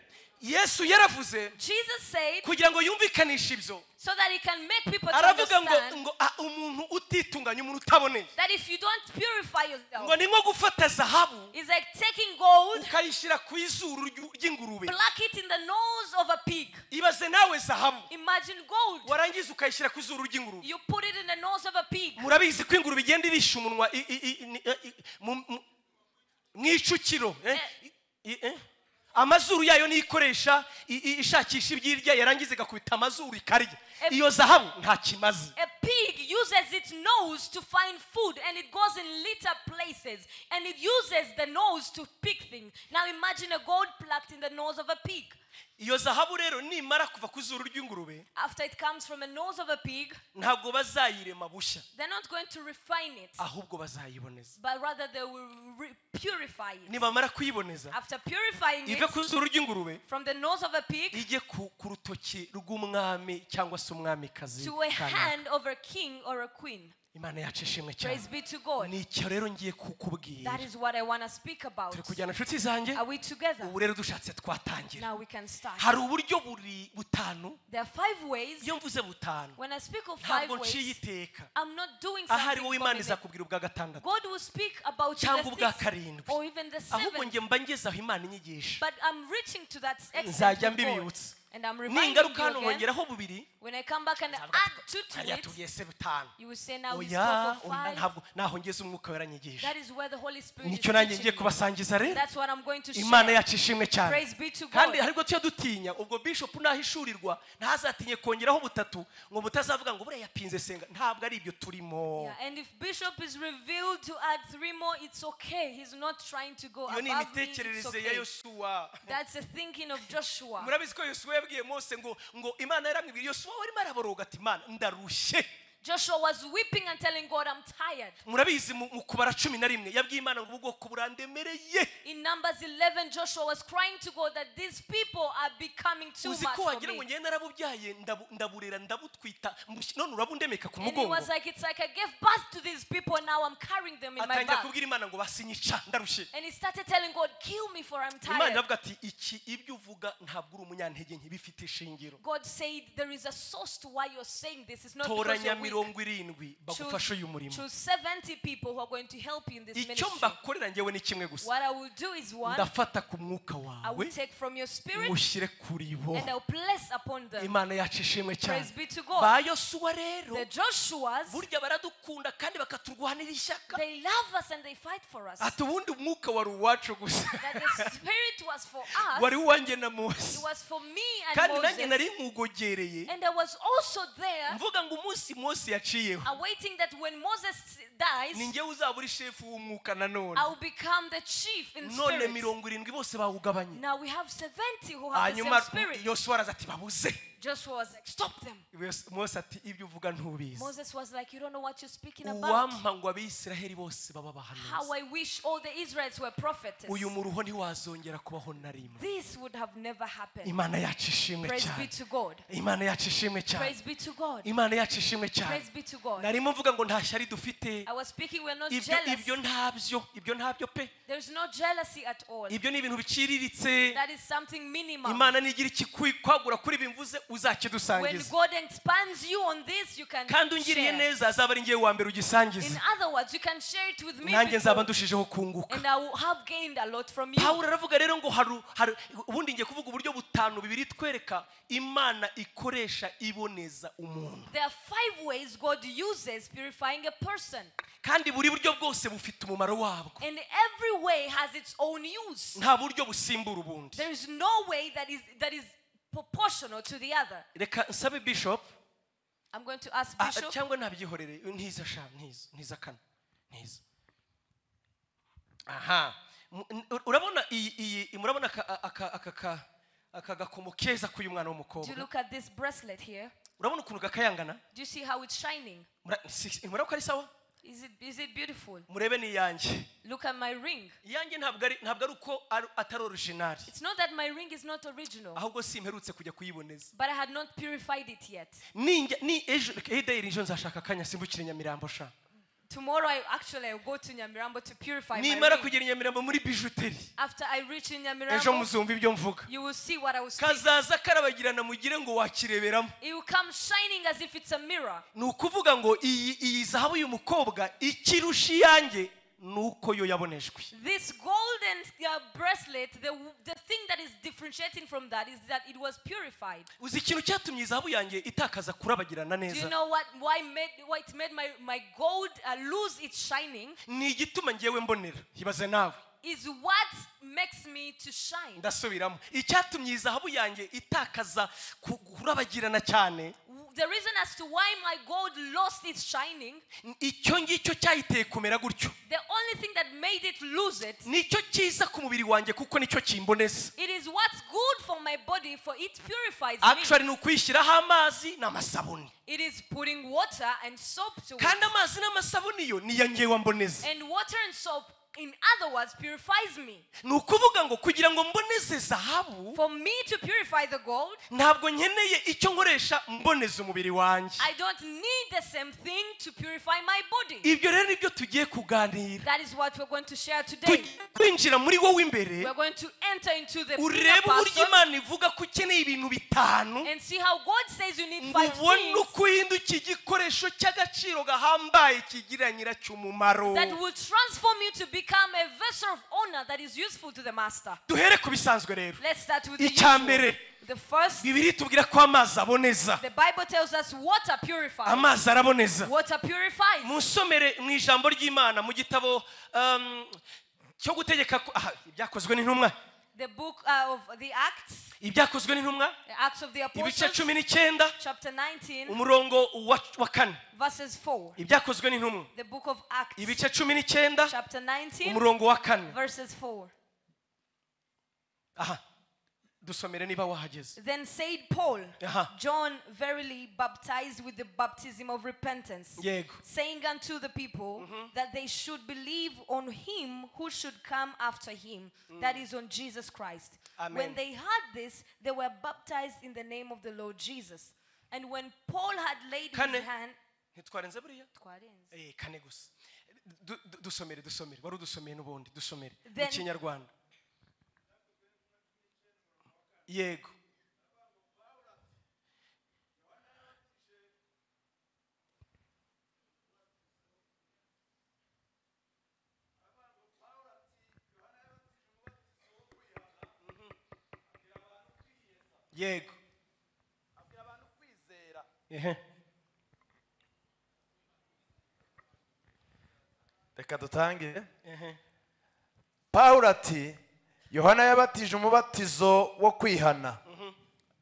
Yesu yaravuze, Jesus said, kugira ngo yumvikanishe ibyo, so that he can make people to aravuga ngo understand ngo umuntu utitunganya, umuntu utaboneye, that if you don't purify yourself, ngo ni nko gufata zahabu it's like taking gold, ukayishyira ku izuru ry'ingurube, pluck it in the nose of a pig. Ibaze nawe zahabu, Imagine gold, warangiza ukayishyira ku izuru ry'ingurube. You put it in the nose of a pig. Murabizi ko ingurube igenda irisha umunwa mu icukiro, amazuru yayo nikoresha ishakisha ibyirya, yarangiza igakubita amazuru ikarya. Iyo zahabu nta kimaze. A pig uses its nose to find food, and it goes in litter places, and it uses the nose to pick things. Now imagine a gold plucked in the nose of a pig. Iyo zahabu rero nimara kuva ku zuru ry'ingurube, after it comes from the nose of a pig, ntabwo bazayirema bushya. They're not going to refine it. Ahubwo bazayiboneza. But rather they will purify it. Nibamara kuyiboneza, after purifying ive it, ku zuru ry'ingurube, from the nose of a pig, ijye ku rutoki rw'umwami cyangwa se umwamikazi, to a hand of a king or a queen. Imana yacu ishimwe cyane. Praise be to God. Nicyo rero ngiye kukubwira. That is what I want to speak about. Turi kujyana inshuti zanjye. Are we together? Ubu rero dushatse twatangira. Now we can start. Hari uburyo buri butanu. There are 5 ways. Iyo mvuze butanu, When I speak of 5 ntabwo nciye ways, iteka. I'm not doing Ahari something wowe Imana from it. izakubwira ubwa gatandatu God will speak about you cyangwa the ubwa sixth karindwi. or even the Ahubwo seventh. njye mba ngeze aho Imana inyigisha. But I'm reaching to that extent Nzajya with God. mbibibutsa. And I'm reminding Ningaruka you hano again. nkongeraho bubiri. When I come back and add 2 to Hariya it, tubwiye se butanu. you will say now we Oya, spoke of oya, 5. ntabwo naho ngeze umwuka waranyigisha. That is where the Holy Spirit is Nicyo nanjye teaching ngiye me. kubasangiza rero. That's what I'm going to Imana share. yacu ishimwe cyane. Praise be to Kandi God. haribwo tujya dutinya ubwo bishop nahishurirwa ntazatinye kongeraho butatu ngo mutazavuga ngo buriya yapinze senga. Ntabwo ari ibyo turimo. Yeah, and if Bishop is revealed to add 3 more, it's okay. He's not trying to go Iyo ni above me. It's imitekerereze ya okay. Yosuwa. That's the thinking of Joshua. Murabizi ko Yosuwa yabwiye Mose ngo Imana yaramwibwiye. Yosuwa warimo araboroga ati Imana ndarushye. Joshua was weeping and telling God, I'm tired. Murabizi mu kubara 11 yabwiye Imana ngo ubwoko burandemereye. In Numbers 11, Joshua was crying to God that these people are becoming too Uzi much ko for wagira ngo me. njye narabubyaye ndaburera ndabutwita none urabundemeka ku And he mugongo. was like, it's like I gave birth to these people, now I'm carrying them in my Atangira back. kubwira Imana ngo basinyica ndarushye. And he started telling God, kill me for I'm Imana tired. iravuga ati iki ibyo uvuga ntabwo uri umunyantege nke bifite ishingiro. God said there is a source to why you're saying this. It's not because Toranya you're weak. 70 bagufasha uyu murimo. Choose 70 people who are going to help you in this Icyo ministry. mbakorera njyewe ni kimwe gusa. What I will do is one, Ndafata ku mwuka I wawe will take from your spirit mushyire kuri bo. and I will place upon them. Imana yacu ishimwe cyane. Praise be to God. Ba Yosuwa rero The Joshuas, burya baradukunda kandi bakaturwanira ishyaka. they love us and they fight for us. Ati ubundi umwuka wari uwacu gusa. That the spirit was for us, Wari uwanjye na it Mose. was for me and Kandi nanjye Moses. nari nkugogereye. And I was also there Mvuga ngo umunsi Mose yaciyeho awaiting that when Moses dies, ni njyewe uzaba uri shefu w'umwuka nanone. I will become the chief in None spirit. 70 bose bawugabanye. Now we have 70 who have the Hanyuma same spirit. Yosuwa araza ati babuze. Joshua was like, stop them. Mose ati ibyo uvuga ntubizi. Moses was like, you don't know what you're speaking about. Uwampa ngo Abisiraheli bose baba How abahanuzi. I wish all the Israelites were prophets. Uyu muruho ntiwazongera kubaho na rimwe. This would have never happened. Imana yacu ishimwe Praise be cyane. to God. Imana yacu ishimwe cyane. Praise be to God. Imana yacu ishimwe cyane. Praise be to God. Narimo mvuga ngo nta shyari dufite. I was speaking, we're not Ibyo jealous. ibyo ntabyo, ibyo ntabyo pe. There's no jealousy at all. Ibyo ni ibintu biciriritse. That is something minimum. Imana nigira ikikwagura kuri ibi mvuze When uzakidusangiza. God expands you on this, you can Kandi ungiriye share. neza azaba ari njyewe wa mbere In ugisangiza. other words, you can share it with me Nanjye nzaba before, ndushijeho kunguka. and I will have gained a lot from you. Pawulo aravuga rero ngo haru ubundi ngiye kuvuga uburyo butanu bibiri twereka Imana ikoresha iboneza umuntu. There are 5 ways God uses purifying a person. Kandi buri buryo bwose bufite umumaro wabwo. And every way has its own use. Nta buryo busimbura ubundi. There is no way that is proportional to the other. Reka nsabe Bishop. I'm going to ask Bishop. Cyangwa ntabyihorere ntiza sha ntiza kana ntiza. Aha. Urabona iyi murabona aka gakomo keza k'uyu mwana w'umukobwa. Do you look at this bracelet here? Urabona ukuntu gakayangana? Do you see how it's shining? Murabona ko ari sawa? Is it beautiful? Murebe ni iyanjye. Look at my ring. Iyanjye ntabwo ari uko atari original. It's not that my ring is not original. Ahubwo simperutse kujya kuyiboneza. But I had not purified it yet. Ni ejo ejo nzashaka akanya simbukire Nyamirambo sha. Tomorrow I will go to Nyamirambo to purify my Nimara ring. kugera Nyamirambo muri bijouterie. After I reach in Ejo Nyamirambo, muzumva ibyo mvuga. you will see what I will speak. Kazaza karabagirana mugire ngo wakireberamo. It will come shining as if it's a mirror. Ni ukuvuga ngo iyi zahabu y'uyu mukobwa ikirusha iyanjye nuko yo yabonejwe. This golden bracelet, the thing that is differentiating from that is that it was purified. Uzi ikintu cyatumye izahabu yanjye itakaza kurabagirana Do you neza? know why it made my gold lose its shining? Ni igituma ngewe mbonera. Ibaze nawe. Is what makes me to shine. Ndasubiramo. Icyatumye izahabu yanjye itakaza kurabagirana cyane. The reason as to why my gold lost its shining, icyo ngicyo cyayiteye kumera gutyo. The only thing that made it lose it, nicyo cyiza ku mubiri wanjye kuko nicyo kimboneza. It is what's good for my body, for it purifies me. Actually ni ukwishyiraho amazi n'amasabuni. It is putting water and soap to it. Kandi amazi n'amasabuni yo niyo ngewe mboneza. And water and soap in other words, purifies me. Ni ukuvuga ngo kugira ngo mboneze zahabu, For me to purify the gold, ntabwo nkeneye icyo nkoresha mboneza umubiri wanjye. I don't need the same thing to purify my body. Ibyo rero nibyo tugiye kuganira. That is what we're going to share today. Tugiye kwinjira muri wowe imbere, We're going to enter into the inner urebe uburyo person Imana ivuga ko ukeneye ibintu bitanu and see how God says you need ngo 5 ubone things uko uhinduka igikoresho cy'agaciro gahambaye kigira nyiracyo umumaro. that will transform you to become a vessel of honor that is useful to the master. Duhere ku bisanzwe rero. Let's start with the Icya usual. mbere, The first, Bibiliya itubwira ko amazi aboneza. the Bible tells us water purifies. Amazi araboneza. Water purifies. Musomere mu ijambo ry'Imana mu gitabo cyo gutegeka ibyakozwe n'intumwa. The book of the Acts, Ibyakozwe n'intumwa, the Acts of the ibice Apostles, 19, chapter 19, umurongo wa 4. verses 4. Ibyakozwe n'intumwa, The book of Acts, ibice 19, chapter 19, umurongo wa 4. verses 4. Aha, dusomere niba wahageze. Then said Paul, John verily baptized with the baptism of repentance, Yego. saying unto the people that they should believe on him who should come after him, that is on Jesus Christ. Amen. When they heard this, they were baptized in the name of the Lord Jesus. And when Paul had laid his hand... Ntitwarenze buriya? Kane gusa. Dusomere, dusomere. Wari udusomeye n'ubundi, dusomere. Mu Kinyarwanda. Yego. Yego. Reka dutangire. Pawulo ati Yohana yabatije umubatizo wo kwihana,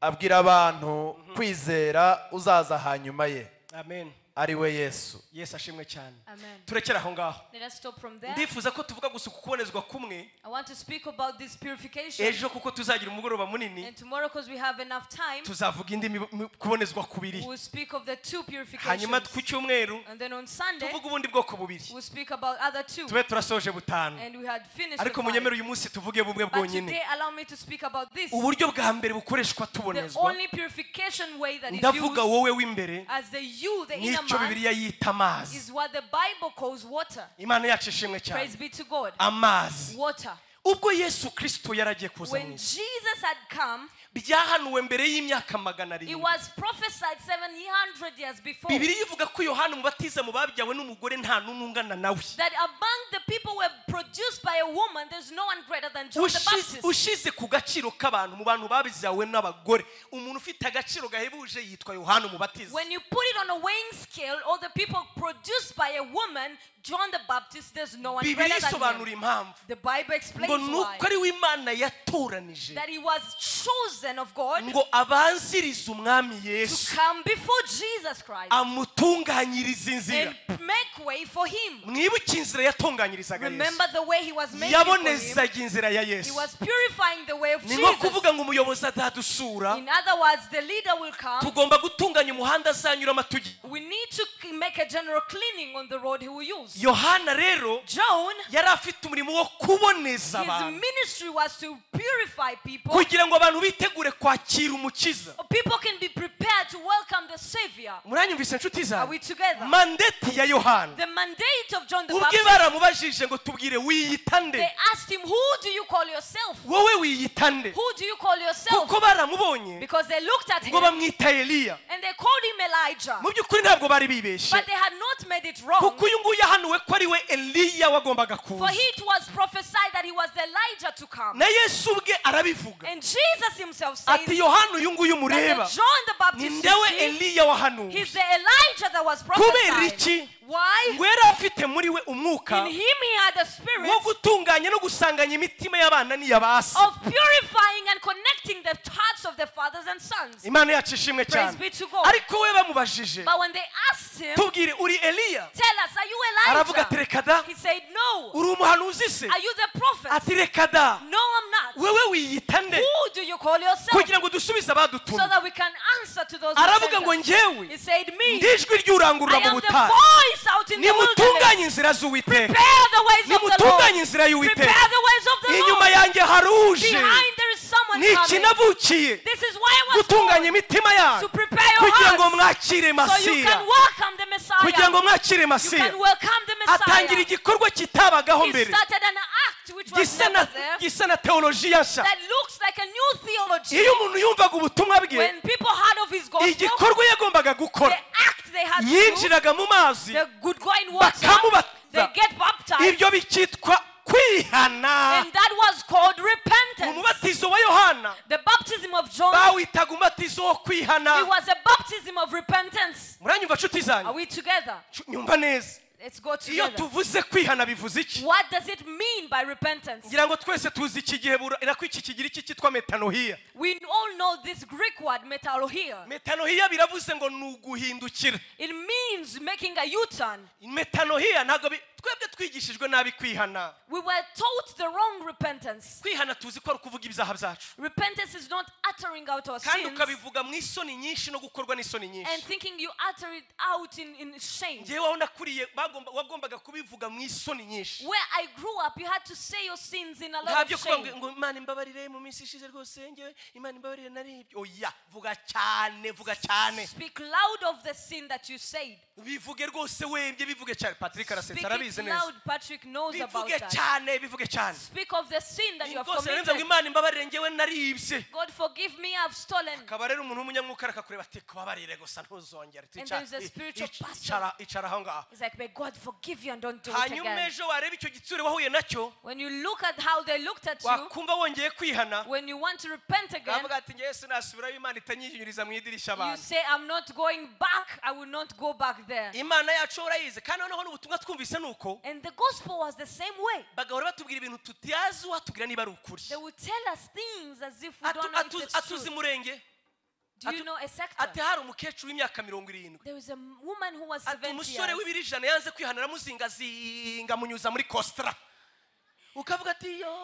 abwira abantu kwizera uzaza hanyuma ye. Amen. Ari we Yesu. Yesu ashimwe cyane. Amen. Turekera aho ngaho. Let us stop from there. Ndifuza ko tuvuga gusa kubonezwa kumwe. I want to speak about this purification. Ejo kuko tuzagira umugoroba munini. And tomorrow, because we have enough time, tuzavuga indi kubonezwa kubiri. We will speak of the two purifications. Hanyuma ku cyumweru, and then on Sunday, tuvuga ubundi bwoko bubiri. we'll speak about other two. Tube turasoje butanu. And we had finished. Ariko munyemere uyu munsi tuvuge bumwe bwonyine. But today allow me to speak about this. Uburyo bwa mbere bukoreshwa tubonezwa. The only purification way that is used. Ndavuga wowe w'imbere. As the you, the inner Nicyo man, Bibiliya yita amazi. is what the Bible calls water. Imana yacu ishimwe cyane. Praise be to God. Amazi. Water. Ubwo Yesu Kristo yaragiye kuza mu When isi, Jesus had come, byahanuwe mbere y'imyaka 700. It was prophesied 700 years before. Bibiliya ivuga ko Yohana Umubatiza mu babyawe n'umugore nta n'umwe ungana nawe. That among the people were produced by a woman, there's no one greater than John the Baptist. Ushize ku gaciro k'abantu mu bantu babyawe n'abagore, umuntu ufite agaciro gahebuje yitwa Yohana Umubatiza. When you put it on a weighing scale, all the people produced by a woman, John the Baptist, there's no one greater than him. The Bible explains why. Ngo nuko ari we Imana yatoranije. That he was chosen of God ngo abanzirize umwami Yesu, to come before Jesus Christ, amutunganyirize inzira, and make way for him. Mwibuke inzira yatunganyirizaga Yesu. Remember the way he was making for him. Yabonezaga inzira ya Yesu. He was purifying the way of Ni nko Jesus. kuvuga ngo umuyobozi azadusura. In other words, the leader will come. Tugomba gutunganya umuhanda azanyuramo atujya. We need to make a general cleaning on the road he will use. Yohana rero John, yari afite umurimo wo kuboneza abantu. His ministry was to purify people. Kugira ngo abantu bitegure kwakira umukiza. People can be prepared to welcome the Savior. Muranyumvise nshuti zanjye? Are we together? Mandate ya Yohana. The mandate of John the Ubwe Baptist. baramubajije ngo tubwire wiyita nde? They asked him, who do you call yourself? Wowe wiyita nde? Who do you call yourself? Kuko baramubonye. Because they looked at him. Ngo bamwita Eliya. And they called him Elijah. Mu by'ukuri ntabwo bari bibeshe. But they had not made it wrong. Kuko uyu nguyu yahanuwe ko ari we Eliya wagombaga kuza. For it was prophesied that he was the Elijah to come. Na Yesu ubwe arabivuga. And Jesus himself says ati Yohana uyu nguyu mureba, John the Baptist, ni ndewe Eliya wahanuwe. He's the Elijah that was prophesied. Kubera iki? Why? Ngo yari afite muri we umwuka In him he had a spirit wo gutunganya no gusanganya imitima y'abana n'iy'abasi. of purifying and connecting the hearts of the fathers and sons. Imana yacu ishimwe cyane. Praise be to God. Ariko we bamubajije, But when they asked him, tubwire uri Eliya? Tell us, are you Elijah? Aravuga ati reka da. He said no. Uri umuhanuzi se? Are you the prophet? Ati reka da. No, I'm not. Wewe wiyita nde? Who do you call yourself? Kugira ngo dusubize abadutumye. So that we can answer to those who Aravuga sent ngo us. njyewe He said me. ndi ijwi ry'urangurura I mu am the butayu. voice out out in the wilderness, Nimutunganye inzira z'Uwiteka, prepare the ways of the Lord. nimutunganye inzira y'Uwiteka. Prepare the ways of the Inyuma Lord. yanjye haruje. Behind there is someone Ni iki coming. navukiye? This is why I was Gutunganya born, imitima yanyu to prepare your kugira ngo hearts mwakire so you Masiya, can welcome the kugira Messiah. ngo mwakire You Masiya. can welcome the Atangira Messiah. igikorwa kitabagaho He mbere, started an act which was gisa na never there, gisa na teolojiya nshya. that looks like a new theology. Iyo umuntu yumvaga ubutumwa bwe, When people heard of his gospel, igikorwa yagombaga gukora, the act they had to do, yinjiraga mu mazi they could go in water, bakamubatiza. they get baptized, Ibyo bikitwa kwihana. and that was called repentance. Umubatizo wa Yohana The baptism of John, bawitaga umubatizo wo kwihana. it was a baptism of repentance. Muranyumva nshuti Are zanyu? we together? Nyumva neza. Let's go Iyo together. tuvuze kwihana bivuze iki? What does it mean by repentance? Ngira ngo twese tuzi iki gihe irako iki kigiriki cyitwa metanoia. We all know this Greek word metalohia. Metanoia biravuze ngo ni uguhindukira. It means making a U-turn. Metanoia ntabwo twebwe twigishijwe nabi kwihana. We were taught the wrong repentance. Kwihana tuzi ko ari ukuvuga ibyaha byacu, Repentance is not uttering out our kandi sins ukabivuga mu isoni nyinshi no gukorwa n'isoni and nyinshi. thinking you utter it out in shame. Ngewe aho nakuriye wagombaga kubivuga mu isoni nyinshi. Where I grew up, you had to say your sins in a Nta lot byo of kuvuga ngo shame. ngo Imana imbabarire mu minsi ishize rwose, ngewe Imana imbabarire naribyo. Oya, vuga cyane, vuga cyane. Speak loud of the sin that you said. Bivuge rwose wembye, bivuge cyane. Patrick arasetsa, Speak arabizi it neza. loud. Patrick knows about Bivuge that. cyane, bivuge cyane. Speak of the sin that you have Rwose narenze ngo committed. Imana imbabarire ngewe naribye. God forgive me, I've stolen. Akaba rero umuntu w'umunyamwuka akakureba ati kubabarire gusa ntuzongere. And there is a spiritual pastor. Icara aho ngaho. It's like, may God forgive you and don't do it Hanyuma again. ejo wareba icyo gitsure wahuye nacyo, When you look at how they looked at you, wakumva wongeye kwihana, when you want to repent again, ukavuga ati ngewe sinasubirayo, Imana itanyinyuriza mu idirishya you abantu. say, I'm not going back. I will not go back there. Imana yacu urayizi. Kandi noneho n'ubutumwa twumvise ni uko And the gospel was the same way. bagahora batubwira ibintu tutazi, watubwira niba ari ukuri. They would tell us things as if we don't know if it's Atuzi true. murenge. Do you know a sector? Ati hari umukecuru w'imyaka 70. There was a woman who was Ati 70 umusore years. w'ibiro 100 yanze kwihana, aramuzingazinga amunyuza muri Kostra. Ukavuga ati yo,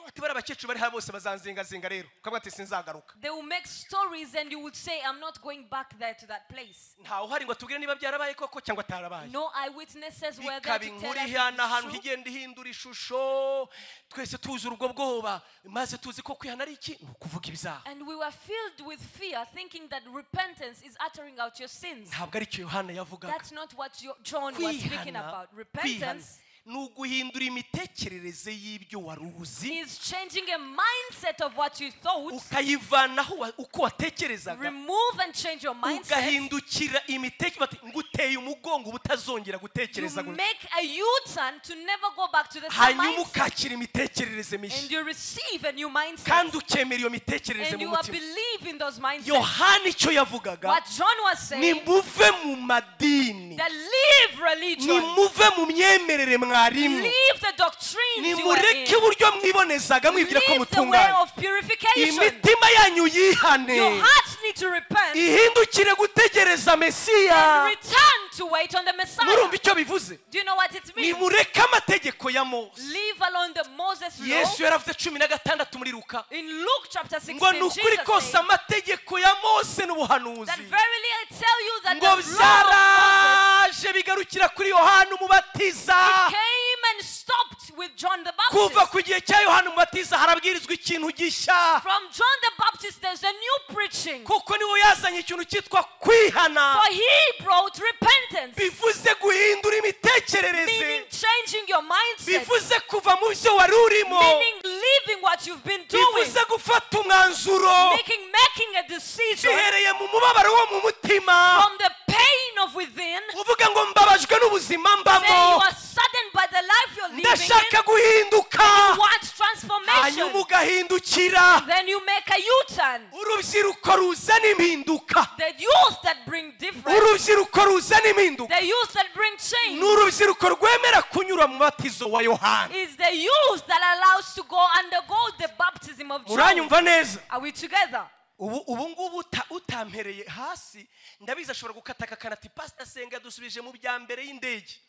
ati bari abakecuru bari hano bose bazanzingazinga rero. Ukavuga ati sinzagaruka. They will make stories and you would say, I'm not going back there to that place. Ntawe uhari ngo atubwire niba byarabaye koko cyangwa atarabaye. No eyewitnesses were there Bikaba to inkuru tell us if ihana ahantu it's true. igenda ihindura ishusho, twese tuzi urwo bwoba, maze tuzi ko kwihana ari iki? Ni ukuvuga ibyaha. And we were filled with fear, thinking that repentance is uttering out your sins. Ntabwo ari cyo Yohana yavugaga. That's not what John was speaking Kwihana, about. kwihana Repentance ni uguhindura imitekerereze y'ibyo wari uzi, is changing a mindset of what you thought. ukayivanaho uko watekerezaga, Remove and change your mindset. ugahindukira imitekerereze, nguteye umugongo ubutazongera gutekereza You gutya. make a U-turn to never go back to the same Hanyuma mindset. ukakira imitekerereze And mishya, you receive a new mindset. kandi ukemera iyo mitekerereze And mu you are mutima. believe in those mindsets. Yohana icyo yavugaga, What John was saying, nimuve mu madini, that leave religion, nimuve mu myemerere mwarimu, leave the doctrines you are nimureke in, uburyo mwibonezaga mwibwira ko leave the way mutunganye, of purification. imitima yanyu yihane, Your hearts need to repent ihindukire gutegereza Mesiya. and return to wait on the Messiah. Murumva icyo bivuze? Do you know what it means? Nimureke amategeko ya Mose. Leave alone the Moses law. Yesu yaravuze 16 muri Luka In Luke chapter 16, ngo ni ukuri Jesus kose said amategeko ya Mose n'ubuhanuzi that verily I tell you that ngo the law of Moses byaraje bigarukira kuri Yohana Umubatiza. came and stopped with John the Kuva Baptist. ku gihe cya Yohana Umubatiza harabwirizwa ikintu gishya, From John the Baptist, there's a new preaching. kuko niwe yazanye ikintu cyitwa kwihana, For he brought repentance, bivuze guhindura imitekerereze, meaning changing your mindset, bivuze kuva mu byo wari urimo, meaning leaving what you've been doing, bivuze gufata umwanzuro making a decision bihereye mu mubabaro wo mu mutima, from the pain of within. uvuga ngo mbabajwe n'ubuzima Say you mbamo, are saddened by the life you're living in. ndashaka guhinduka. You want transformation. Hanyuma ugahindukira. Then you make a U-turn. Urubyiruko ruzana impinduka, The youth that bring difference, urubyiruko ruzana impinduka the youth that bring change, ni urubyiruko rwemera kunyura mu batizo wa Yohana. is the youth that allows to go undergo the baptism of John. Muranyumva neza? Are we together? Ubu ngubu utampereye hasi ndabizi ashobora gukata akakana ati pastor Senga yadusubije mu bya mbere y'indege.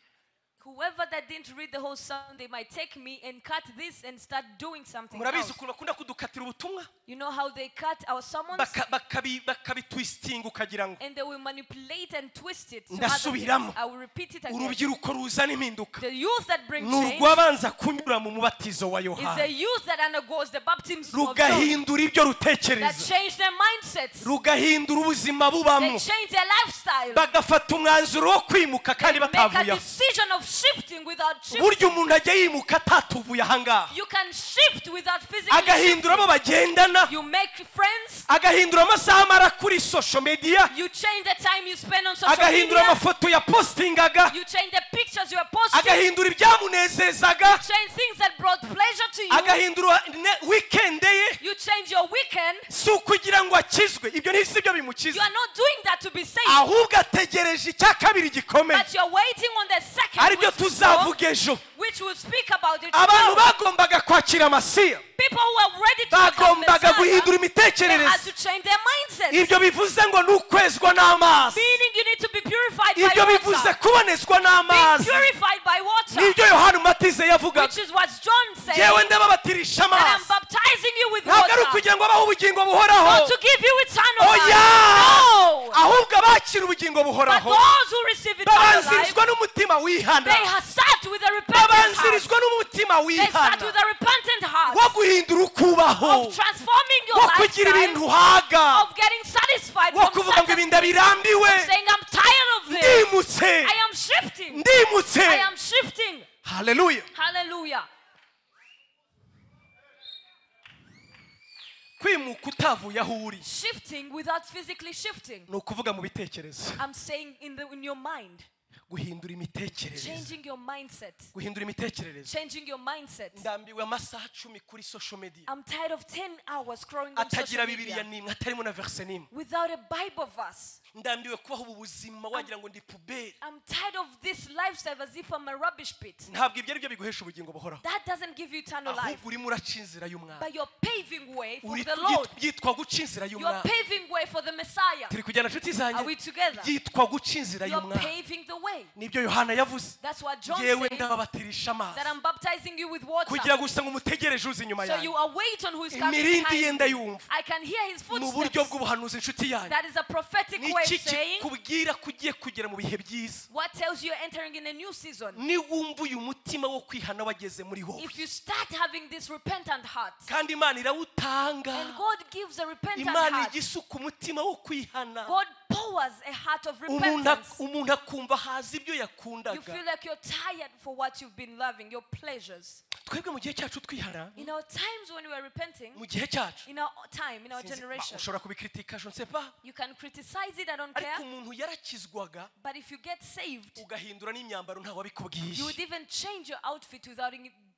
Whoever that didn't read the whole psalm, they might take me and cut this and start doing something Murabizi else. ukuntu bakunda kudukatira ubutumwa. You know how they cut our sermons? Bakabitwistinga ukagira ngo And they will manipulate and twist it to other Ndasubiramo. things. I will repeat it again. Urubyiruko ruzana impinduka The youth that bring ni change urwabanza kunyura mu mubatizo wa is the Yohana, youth that undergoes the baptism of John, rugahindura ibyo that rutekereza, change their mindsets. rugahindura ubuzima They bubamo, change their lifestyle. bagafata umwanzuro wo kwimuka kandi They make a batavuye aho. decision of shifting without shifting. Burya umuntu ajya yimuka atatuvuye ahangaha, You can shift without physically agahindura abo shifting. bagendana, You make friends. agahindura amasaha amara kuri social media, You change the time you spend on social agahindura media. amafoto yapostingaga, You change the pictures you are posting. agahindura ibyamunezezaga, Change things that brought pleasure to you. agahindura weekend ye. You change your weekend. Si ukugira ngo akizwe, ibyo ni si byo You bimukiza, are not doing that to be saved, ahubwo ategereje icya kabiri gikomeye, but you're waiting on the second, aribyo which is tuzavuga ejo. which will speak about it Abantu tomorrow. bagombaga kwakira Masiya People who are ready to become bagombaga Messiah, guhindura they had imitekerereze. to change their mindsets. Ibyo bivuze ngo ni ukwezwa n'amazi, Meaning you need to be purified by ibyo bivuze water. kubonezwa Being n'amazi, purified by water, nibyo Yohana Umubatiza yavugaga. which is what John said, Yewe ndababatirisha that I'm amazi, baptizing you with ntabwo ari water, ukugira ngo abahe ubugingo buhoraho, not to give you eternal life. oya, No! ahubwo abakira ubugingo But buhoraho those who receive eternal life, babanzirizwa n'umutima wihana, they have start with a repentant heart. babanzirizwa n'umutima They start wihana with a repentant heart wo guhindura ukubaho, of transforming your wo kugira lifestyle, ibintu uhaga, of getting satisfied wo from kuvuga ngo certain ibi ndabirambiwe, saying, I'm tired of this. ndimutse, I am shifting. ndimutse. I am shifting. Haleluya. Hallelujah. Kwimuka utavuye aho uri Shifting without physically shifting. ni ukuvuga mu bitekerezo, I'm saying in your mind. guhindura imitekerereze, Changing your mindset. guhindura imitekerereze. Changing your mindset. Ndambiwe amasaha 10 kuri social media I'm tired of 10 hours scrolling on atagira social Bibiliya media n'imwe, atarimo na verse n'imwe. without a Bible verse. Ndambiwe kubaho ubu buzima wagira ngo ndi puberi. I'm tired of this lifestyle as if I'm a rubbish pit. Ntabwo ibyo ari byo biguhesha ubugingo buhoraho, That doesn't give you eternal life. ahubwo urimo uraca inzira y'umwami. But you're paving way for Uri- the Lord. Byitwa guca inzira You're y'umwami. paving way for the Messiah. Turi kujyana nshuti Are zanjye? we together? Byitwa guca inzira You're y'umwami. paving the way. Nibyo Yohana yavuze, That's what John yewe said, ndababatirisha amazi that I'm baptizing you with water. kugira gusa ngo umutegereje uza inyuma So yanjye. you await on who is coming Imirindi behind ye me. ndayumva. I can hear his Mu buryo footsteps. bw'ubuhanuzi inshuti yanjye, That is a prophetic way of niki saying kikubwira ko ugiye kugera mu bihe byiza? what tells you you're entering in a new season. Niwumva uyu mutima wo kwihana wageze muri wowe, If you start having this repentant heart, kandi Imana irawutanga, and God gives a repentant Imana heart, ijya isuka umutima wo kwihana, God powers a heart of umuntu repentance. umuntu akumva haza ibyo You yakundaga. feel like you're tired for what you've been loving, your pleasures. Twebwe mu gihe cyacu twihana, In our times when we are repenting, mu gihe cyacu, in our time, in our sinzi- ba, generation, ushobora kubikritika, je ne sais pas, you can criticize it, I don't care. ariko umuntu yarakizwaga But if you get saved, ugahindura n'imyambaro ntawe you wabikubwiye. would even change your outfit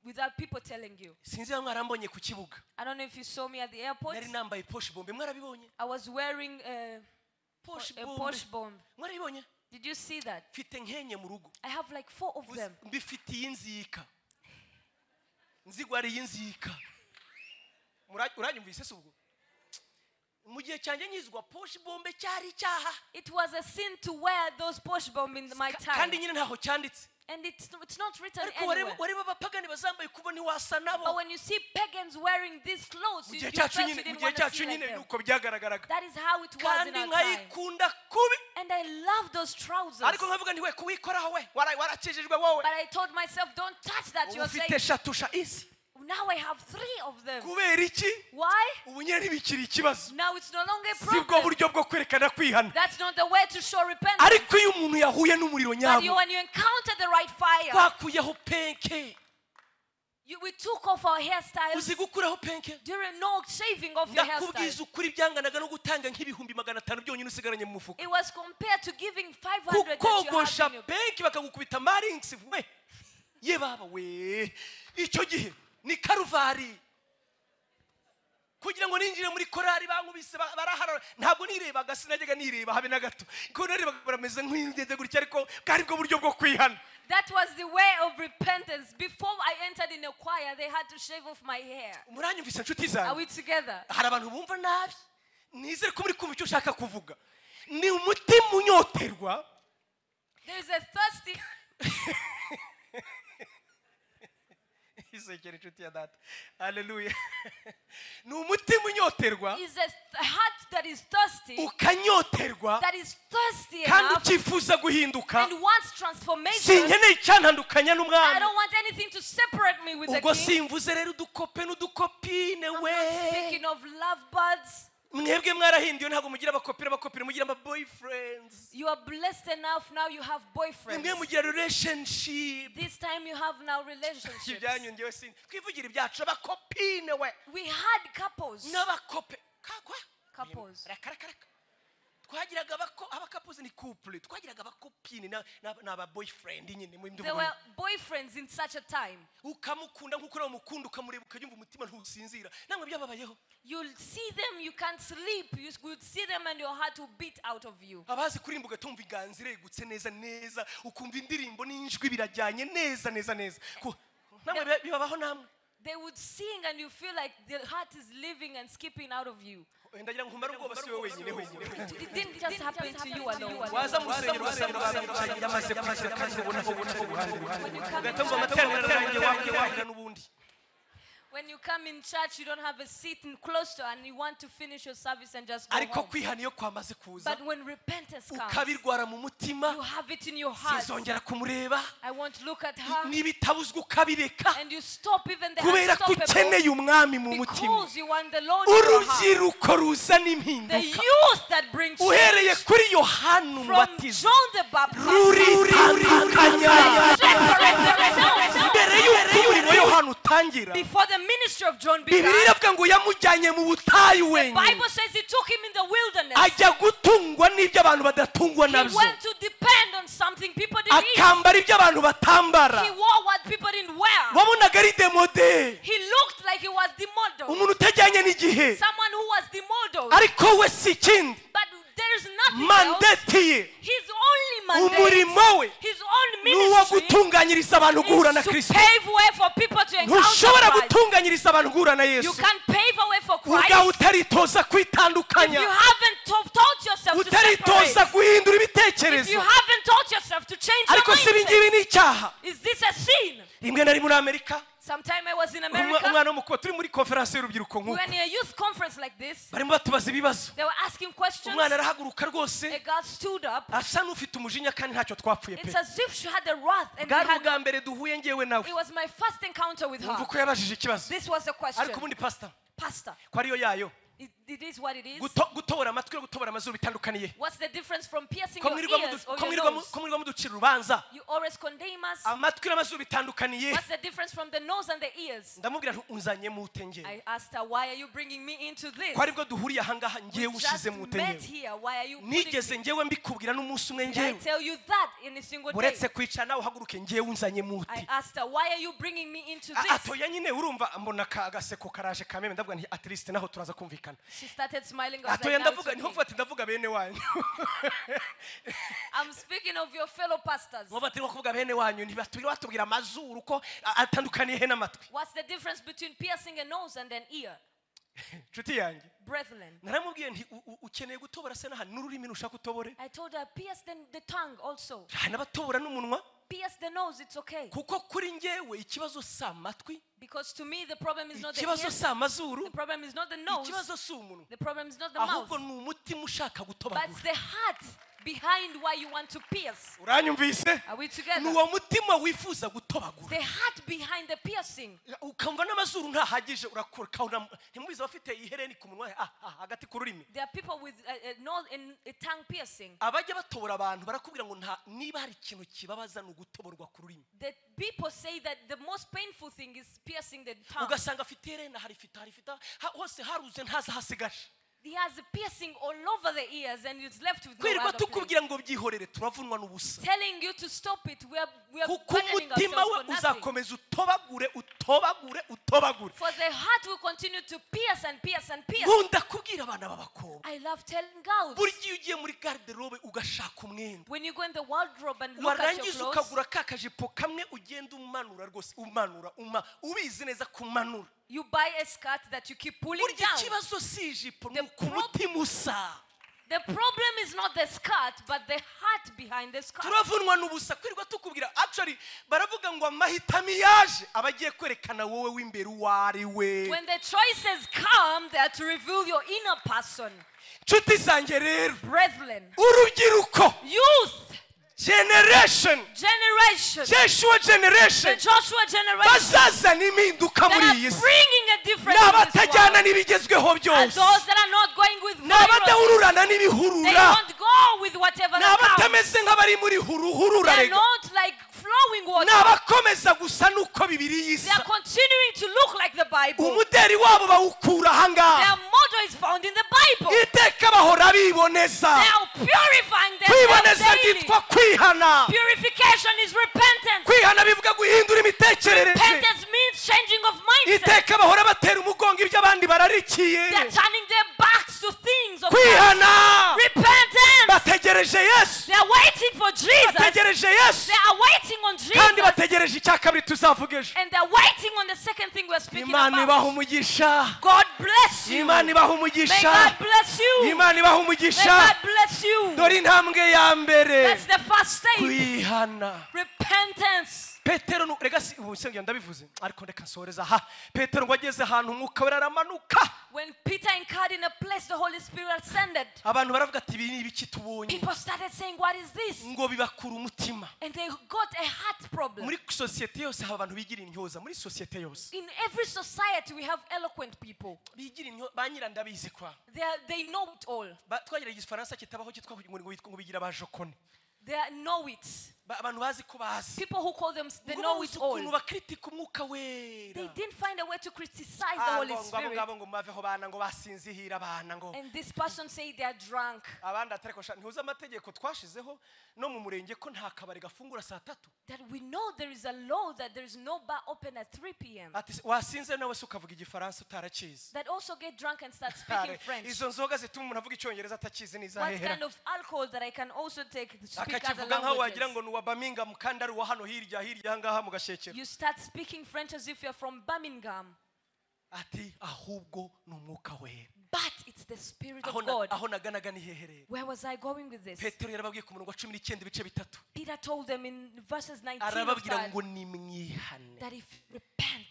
without people telling you. Sinzi niba mwarambonye ku kibuga, I don't know if you saw me at the airport. nari nambaye poche bombe, mwarabibonye? I was wearing a, Poche a bombe, Porsche bomb. mwarabibonye? Did you see that? Mfite nkenye mu rugo. I have like 4 of them. Mbifitiye inzika, nzigwariye inzika. Uranyumvise se ubwo? Mu gihe cyanjye nkizwa poche bombe cyari icyaha. It was a sin to wear those Porsche bomb in my time. Kandi nyine ntaho cyanditse. And it's not written Ariko anywhere. wareba abapagani bazambaye kubo ntiwasa nabo. But when you see pagans wearing these clothes, Mu you gihe felt cyacu you nyine, mu didn't gihe want to cyacu see like nyine them. nuko byagaragaraga. That is how it was Kandi in our time. nkayikunda kubi. And I love those trousers. Ariko nkavuga nti we kuwikoraho we, warakijijwe wowe. But I told myself, don't touch that. Ubu You're ufite saved. eshatu sha isi. Now I have 3 of them. Kubera iki? Why? Ubu nyine ntibikiri ikibazo. Now it's no longer a Si bwo problem. buryo bwo kwerekana kwihana. That's not the way to show repentance. Ariko iyo umuntu yahuye n'umuriro But nyabo, when you encounter the right fire, twakuyeho penke. we took off our hairstyles. Uzi gukuraho penke? During no shaving off your Ndakubwiza hairstyle. ukuri byanganaga no gutanga nk'500,000 byonyine usigaranye mu mufuka. It was compared to giving 500 that you Kukogosha have in your penke bakagukubita marinks we. Ye baba we. Icyo gihe ni Karuvari. Kugira ngo ninjire muri korari bankubise baraharara, ntabwo nirebaga, sinajyaga nireba habe na gato. Ko narebaga barameze nk'ingende gutya, ariko bwari bwo buryo bwo kwihana. That was the way of repentance. Before I entered in a choir, they had to shave off my hair. Muranyumvise nshuti zanjye? Are we together? Hari abantu bumva nabi. Nizere ko muri kumva icyo ushaka kuvuga. Ni umutima unyoterwa. There is a thirsty. Wisekera inshuti ya data, haleluya. Ni umutima unyoterwa, Is a heart that is thirsty, ukanyoterwa that is thirsty kandi enough ukifuza guhinduka. and wants transformation. Sinkeneye icyantandukanya I n'umwami. don't want anything to separate me with the Ubwo king. simvuze rero udukope n'udukopine I'm we. not speaking of lovebirds. Mwebwe mwarahinduye, ntabwo mugira abakopine, abakopine mugira ama boyfriends. You are blessed enough now, you have boyfriends. Mwebwe mugira relationship. This time you have now relationships. Ibyanyu ngewe sin twivugira ibyacu, abakopine we. We had couples. N'abakope kakwa. Couples. Reka reka reka, twagiraga abacouples ni couple, twagiraga abakopine n'aba boyfriend nyine mu There mvugo. were boyfriends in such a time. Ukamukunda nk'uko nawe umukunda, ukamureba ukajya umutima ntusinzira. Namwe byababayeho? You'll see them, you can't sleep. You would see them and your heart will beat out of you. Abazi kuririmba, ugatumva inganzo iregutse neza neza, ukumva indirimbo n'injwi birajyanye neza neza neza. Namwe bibabaho namwe? They would sing and you feel like the heart is living and skipping out of you. Ndagira ngo nkumare ubwoba, si wowe wenyine wenyine. It didn't just happen to you alone. Waza mu rusengero ugasanga baricaye, yamaze kwicara kandi ubona ko wicaye iruhande, When you come in ugahita wumva church, amateraniro arangiye wagira wagira n'ubundi. when you come in church, you don't have a seat in close to, and you want to finish your service and just go Ariko home. kwihana iyo kwamaze kuza, But when repentance comes, ukabirwara mu mutima, you have it in your heart. sinzongera kumureba, I won't look at her. n'ibitabuzwa ukabireka, And you stop even the kubera ko unstoppable ukeneye umwami mu mutima. because you want the Lord in your heart. Urubyiruko ruzana The impinduka youth that brings uhereye change kuri Yohana from Umubatizo John the Baptist ruritandukanya separate themselves. Mbere y'uko umurimo wa Yohana utangira, Before the ministry of John began, Bibiliya iravuga ngo yamujyanye mu butayu wenyine, Bible says he took him in the wilderness. Ajya gutungwa n'ibyo abantu badatungwa He nabyo, went to depend on something people didn't eat. akambara ibyo abantu batambara. He wore what people didn't wear. Wabonaga ari démodé, He looked like he was demodel. Umuntu utajyanye n'igihe. Someone who was demodel. Ariko we si ikindi, But there is nothing else. Mandate ye, His only mandate, umurimo we, his own ni uwo ministry gutunganyiriza abantu guhura na is to Kristo. pave way for people to encounter Ntushobora Christ. gutunganyiriza abantu guhura na You Yesu can't pave a way for Christ ubwawe utaritoza if kwitandukanya, you haven't taught yourself to utaritoza separate. Guhindura If you ibitekerezo. haven't taught yourself to change your Ariko si ibi mindset. ngibi ni icyaha? Is this a sin? Rimwe na rimwe muri Amerika, Sometime I was in America. Umwana w'umukobwa, turi muri konferansi y'urubyiruko We nk'uko, were in a youth conference like this. Barimo batubaza ibibazo. They were asking questions. Umwana arahaguruka rwose, A girl stood up. Asa n'ufite umujinya kandi ntacyo twapfuye pe. It's as if she had a wrath. And we Bwari had, ubwa mbere duhuye ngewe nawe. it was my first encounter with Wumva her. uko yabajije ikibazo. This was the question. Ariko ubundi pastor, Pastor, ko ariyo yayo, it is what it is. Gutobora amatwi no gutobora amazuru bitandukaniye? What's the difference from piercing Ko your mwirirwa ears or ko your mwirirwa nose? Ko mwirirwa muducira urubanza, You always condemn us. Amatwi n'amazuru bitandukaniye? What's the difference from the nose and the ears? Ndamubwira nti unzanye mute ngewe? I asked her, why are you bringing me into this? Ko aribwo duhuriye ahangaha, ngewe We ushize just mute met ngewe? here. Why are you putting Nigeze me? ngewe mbikubwira n'umunsi umwe Did I ngewe? tell you that in a single day? Uretse kwicara nawe uhaguruke, ngewe unzanye mute? I asked her, why are you bringing me into this? Atoya nyine urumva mbona agaseko karaje kameme, ndavuga nti at least naho turaza kumvikana. She started smiling. I was Atoya like, now it's ndavuga niho okay. mvuga ati ndavuga bene wanyu. I'm speaking of your fellow pastors. Nkuba turimo kuvuga bene wanyu, ntibatubwira batubwira amazuru ko atandukaniye he n'amatwi? What's the difference between piercing a nose and an ear? Nshuti yanjye, Brethren, naramubwiye nti ukeneye gutobora se n'ahantu n'ururimi ntushaka utobore? I told her, pierce the tongue also. Hari n'abatobora n'umunwa. Pierce the nose, it's okay. Kuko kuri njyewe ikibazo si amatwi, Because to me, the problem is not the ikibazo ears, si amazuru, the problem is not the nose, ikibazo si umunwa, the problem is not the mouth. Ahubwo ni umutima ushaka But gutobagura. it's the heart behind why you want to pierce. Uranyumvise? Are we Ni together? uwo mutima wifuza gutobagura. The heart behind the piercing. Ukumva n'amazuru ntahagije, urakura ukabona ntimubizi abafite ihereni ku munwa, hagati ku rurimi. There are people with a nose and a tongue piercing. Abajya batobora abantu barakubwira ngo nta niba hari ikintu kibabaza ni ugutoborwa ku rurimi. The people say that the most painful thing is piercing the tongue. Ugasanga afite iherena harifite harifite hose haruze ntazi ahasigaje. He has a piercing all over the ears and it's left with no Kwirirwa other place. Tukubwira ngo byihorere, turavunwa n'ubusa. Telling you to stop it, we are Kuko burdening umutima ourselves we for nothing. Uzakomeza utobagure utobagure utobagure. For the heart will continue to pierce and pierce and pierce. Nkunda kubwira abana b'abakobwa, I love telling girls. Burya iyo ugiye muri garde-robe ugashaka umwenda, When you go in the wardrobe and look at your warangiza clothes, ukagura ka kajipo kamwe ugenda umanura rwose, umanura uma ubizi neza kumanura, you buy a skirt that you keep pulling burya down. Ikibazo si ijipo, ni The uko umutima usa. The problem is not the skirt, but the heart behind the skirt. Turavunwa n'ubusa kwirirwa tukubwira. Actually baravuga ngo amahitamo yaje abagiye kwerekana wowe w'imbere uwo ari we. When the choices come, they are to reveal your inner person. Nshuti zanjye rero, Brethren, urubyiruko, youth, generation, generation, Joshua generation, the Joshua generation bazazana impinduka that muri are iyi si bringing a difference in this n'abatajyana world. n'ibigezweho Are byose, those that are not going with viral. n'abadahururana They n'ibihurura, don't go with whatever that comes. n'abatameze nk'abari muri huruhurura, They are rega not like flowing water. n'abakomeza gusa n'uko bibiri They yisa. are continuing to look like the Bible. Umuderi wabo bawukura ahangaha. Their motto is found in the Bible. Iteka bahora biboneza. They are purifying themselves Kwiboneza daily. byitwa kwihana. Purification is repentance. Kwihana bivuga guhindura imitekerereze. Repentance means changing of mindset. Iteka bahora batera umugongo ibyo abandi bararikiye. They are turning their backs to things of God. Kwihana, Repentance. bategereje Yesu. They are waiting for Jesus. Bategereje Yesu They are waiting on kandi Jesus. bategereje icya kabiri tuzavuga ejo. And they are waiting on the second thing we are speaking Imana ibaha about. umugisha. God bless you. Imana ibaha May umugisha. God bless you. Imana ibaha May umugisha. God bless you. Dore intambwe ya mbere, That's the first step. kwihana. Repentance. Petero rega si ubu nsengero ndabivuze ariko reka nsoreza aha. Petero ngo ageze ahantu umwuka wera aramanuka. When Peter entered in a place, the Holy Spirit ascended. Abantu baravuga ati ibi ni ibiki tubonye? People started saying, "What is this?" Ngo bibakura umutima. And they got a heart problem. Muri sosiyete yose haba abantu bigira intyoza. Muri sosiyete yose In every society, we have eloquent people. bigira intyo ba nyirandabizi kwa They know it all. Twagira igifaransa kitabaho cyitwa ngo bigira ba jokone. They know it. Abantu bazi ko bazi. People who call them, they Ngo know babuze it all. ukuntu bakritika umwuka wera. They didn't find a way to criticize the Ah, Holy ngo abo Spirit. ngabo ngo mubaveho bana ngo basinzihira abana ngo And this person said they are drunk. abandi atariko sha ntuzi amategeko twashizeho no mu murenge ko nta kabari gafungura saa tatu. That we know there is a law that there is no bar open at 3 p.m. Ati wasinze nawe se ukavuga igifaransa utarakizi. That also get drunk and start speaking Are, French. izo nzoga zituma umuntu avuga icyongereza atakizi What n'izahehera. kind of alcohol that I can also take to speak other Akakivuga nkaho wagira languages? ngo ni uwa Birmingham kandi ari uwa hano hirya hirya ahangaha mu gashekero. You start speaking French as if you're from Birmingham. Ati ahubwo ni umwuka wera. But it's the Spirit Aho of God. aho naganaga ni hehe rero? Where was I going with this? Petero yarababwiye ku murongo wa 19 ibice bitatu. Peter told them in verses 19 of Arababwira that, ngo nimwihane, that if you repent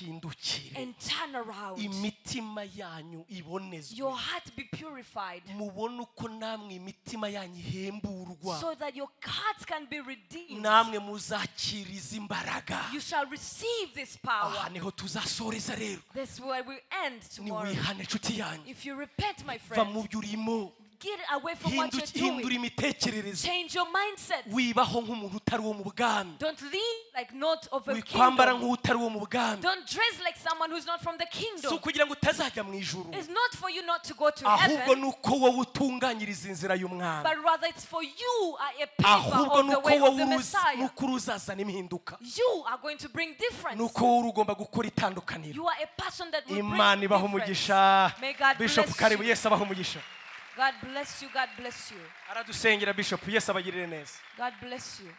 muhindukire, and turn around, imitima yanyu ibonezwe, your heart be purified, mubone uko namwe imitima yanyu ihemburwa, so that your hearts can be redeemed. namwe muzakiriza imbaraga. You shall receive this Aha power. niho tuzasoreza rero. This is where we end tomorrow. Niwihane nshuti yanyu, If you repent, my va mu friend, byo urimo, get away from what you're hindura doing. imitekerereze, Change your mindset. wibaho nk'umuntu utari uwo mu bwami, Don't live like not of a wikwambara kingdom. nk'utari uwo mu bwami. Don't dress like someone who's not from the Si kingdom. ukugira ngo utazajya mu ijuru, It's not for you not to go to ahubwo heaven, ni uko wowe utunganyiriza inzira y'umwami, but rather it's for you are a paver ahubwo of ni the uko way wowe of the Messiah. nuko uruzazana impinduka, You are going to bring difference. ni uko wowe ugomba gukora itandukaniro. You are a person that will Imana bring ibaha difference. umugisha. May God Bishop bless karibu, you. Yesu abaha umugisha. God bless you. God bless you. Aradusengera Bishop, Yesu abagirire neza. God bless you.